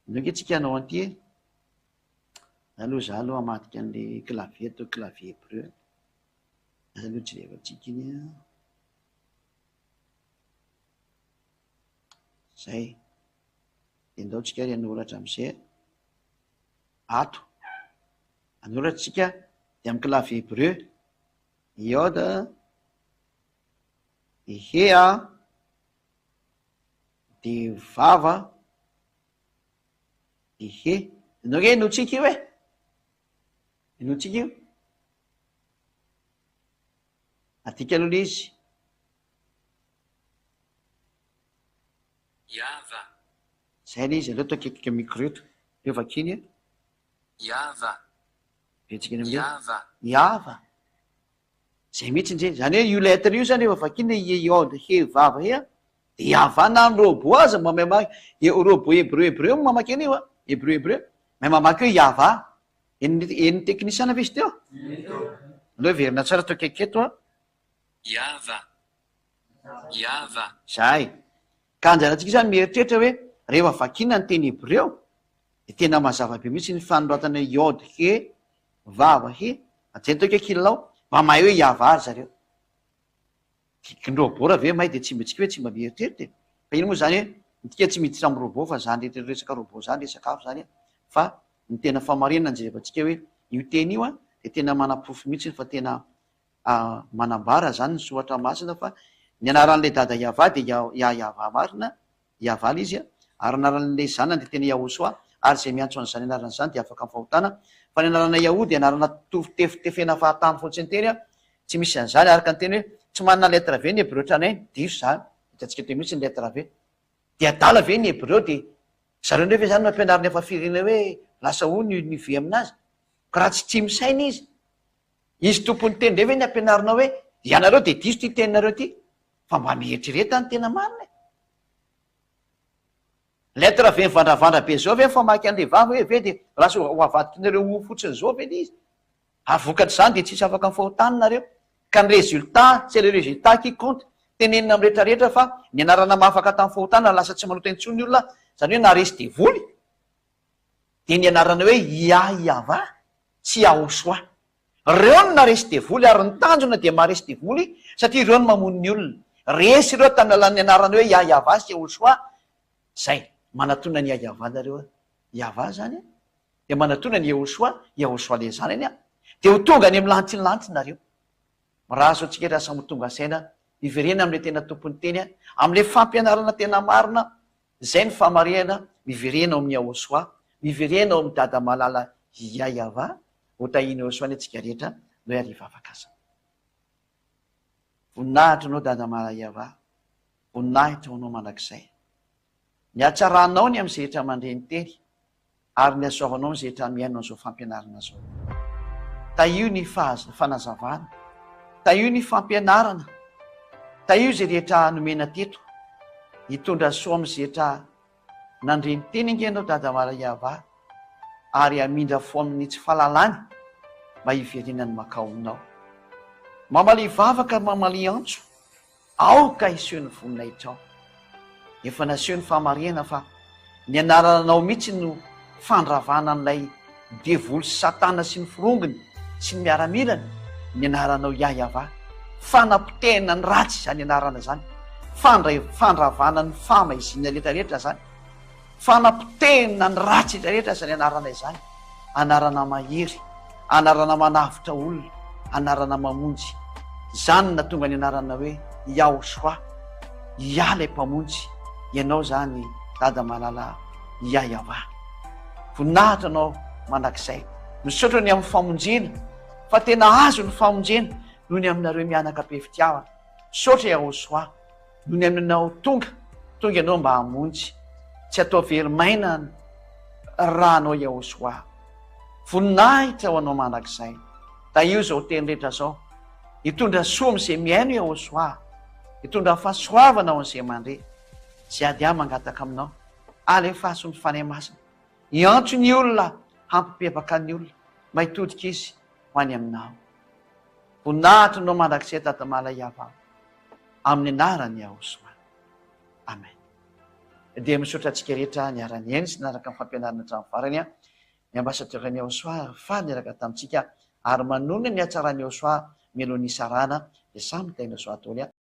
Andao ange tsika hanao an'ity e! Za aloha za aloha hamadika an'le clavier atao clavier hebreo e! Asa aloha jerevantsika iny a! Zay. Dia ndao tsika ary hanoratra amizay ato. Hanoratra tsika dia amin'ny clavier hebreu. Yod, dia he a, dia vava, dia he. Ndao nge henointsika io e. Henointsika io. Adika aloha ilay izy. Yava. Zay ilay izy, aleo atao akaiky micro eto. Aleo vakiany e. Yava. Betsaka eny amin'ilay. Yava. Yava. Zay mihitsy ndre. Zany hoe io lettre io zany rehefa vakiana ie iod he vava he a, de Yava na ny robot aza mba mahay mamaky, robot hebreu hebreu no mamaky an'io a, hebreu hebreu, mahay mamaky hoe Yava. Henon'ny henon'ny teknisiana ve izy teo? Aleo heverina tsara atao akaiky eto a. Yava. Yava. Zay. Ka anjarantsika izany mieritreritra hoe rehefa vakiana ny teny hebreo dia tena mazava be mihitsy ny fanoratana hoe yod he vav he, hajaina teo akaiky ilao, mba mahay hoe Yava ry zareo. Ny robot raha ve may dia tsy mba tsika hoe tsy mba mieritreritra e! Fa iny moa zany hoe ny tika tsy miditra amin'ny robot fa zany rehetra resaka robot zany resaka hafa zany fa ny tena famarinana ny jerevantsika hoe io teny io an dia tena manaporofo mihitsy fa tena manambara zany ny soratra masina fa ny anaran'ilay dada Yavah dia Yah-Yavah marina Yavah ilay izy ary anaran'ilay zanany dia tena Yahoshuah ary izay miantso an'izany anarana izany dia afaka amin'ny fahotana fa ny anarana Yahoo dia anarana tefitefena fahatany fotsiny teny tsy misy an'izany araka ny teny hoe tsy manana lettre V ny hebreo tranainy diso izany hitantsika teo mihitsy ny lettre V dia adala ve ny hebreo dia zareo indray ve izany no ampianarina efa firenena hoe lasa O ny ny V aminazy ka raha tsy tsy misaina izy izy tompon'ny teny indray ve ny ampianarinao hoe ianareo dia diso ity teninareo ity Fa mba mieritrereta ny tena marina e! Lettre ve mivandravandra be zao ve mifamaky anle vava hoe ve de lasa ho avadikinareo ho fotsiny zao ve le izy? Ary vokatr'izany de tsisy afaka mifahotany nareo. Ka ny résultat, c'est le résultat qui compte. Tenenina amin'ny rehetra rehetra fa ny anarana mahafaka tamin'ny fahotana lasa tsy manota intsony ny olona, zany hoe naharesy devoly, dia ny anarana hoe Yah-Yavah sy Yahoshuah. Reo no naresy devoly ary ny tanjona dia maharesy devoly satria ireo no mamono ny olona. Resy ireo tamin'ny alalan'ny anarana hoe Yah-Yavah sy Yahoshuah. Zay. Manatona an'i Yah-Yavah nareo a. Yavah zany a. Dia manatona an'i Yahoshuah, Yahoshuah le zanany a. Dia ho tonga any amin'ny lanitry ny lanitra nareo. Mirary soa antsika rehetra samy ho tonga saina hiverena amin'ilay tena tompon'ny teny, amin'ilay fampianarana tena marina, izay ny fahamarihana, miverena ao amin'i Yahoshuah, miverena ao amin'i Dada malala Yayavah, ho tahian'i Yahoshuah anie antsika rehetra, ndao ary hivavaka aza. Voninahitra anao Dada malala Yavah, voninahitra ho anao mandrakizay. Ny hatsaranao ny amin'izay rehetra mandre ny teny, ary ny hasoavanao izay rehetra mihaino an'izao fampianarana izao. Tahio ny fanazavana, tahio ny fampianarana, tahio izay rehetra nomena teto, hitondra soa amin'izay rehetra nandre ny teny ange ianao Dada Maraiava, ary hamindra fo amin'ny tsy fahalalany mba hiverenany makao aminao. Mamalia vavaka ary mamalia antso. Aoka hiseho ny voninahitrao. Efa naseho ny fahamarihana fa ny anarananao mihitsy no fandravana an'ilay devoly sy satana sy ny forongony sy ny miaramilany, ny anaranao Yah-Yavah. Fanapotehana ny ratsy izany anarana izany. Fandravana ny fahamaizinana rehetra rehetra izany. Fanapotehina ny ratsy rehetra izany anarana izany. Anarana mahery, anarana manavotra olona, anarana mamonjy. Izany no nahatonga ny anarana hoe Yahoshua, Yah ilay Mpamonjy, Ianao izany Dada malala Yah Yavah. Voninahitra Anao mandrakizay. Misaotra ny amin'ny famonjena fa tena azo ny famonjena noho ny aminareo mianaka be fitiavana. Misaotra Yahoshua. Nony aminao tonga, tonga ianao mba hamonjy. Tsy atao very maina ny rànao Yahoshuah. Voninahitra ho anao mandrakizay. Tahio izao teny rehetra izao. Hitondra soa amin'izay mihaino Yahoshuah. Hitondra fahasoavana ho an'izay mandre. Izay ady ahy mangataka aminao. Alefaso ny Fanahy Masina. Hiantso ny olona hampibebaka ny olona mba hitodika izy ho any aminao. Voninahitra anao mandrakizay Dada Malaiava amin'ny anaran'i Yahoshuah. Amen. Dia misaotra antsika rehetra niara-nihaino sy nanaraka ny fampianarana hatramin'ny farany. Ny ambassadeur an'i Yahoshuah faly niaraka tamintsika ary manonona ny hatsaran'i Yahoshuah mialoha ny hisarahana dia samy tahin'i Yahoshuah daholo.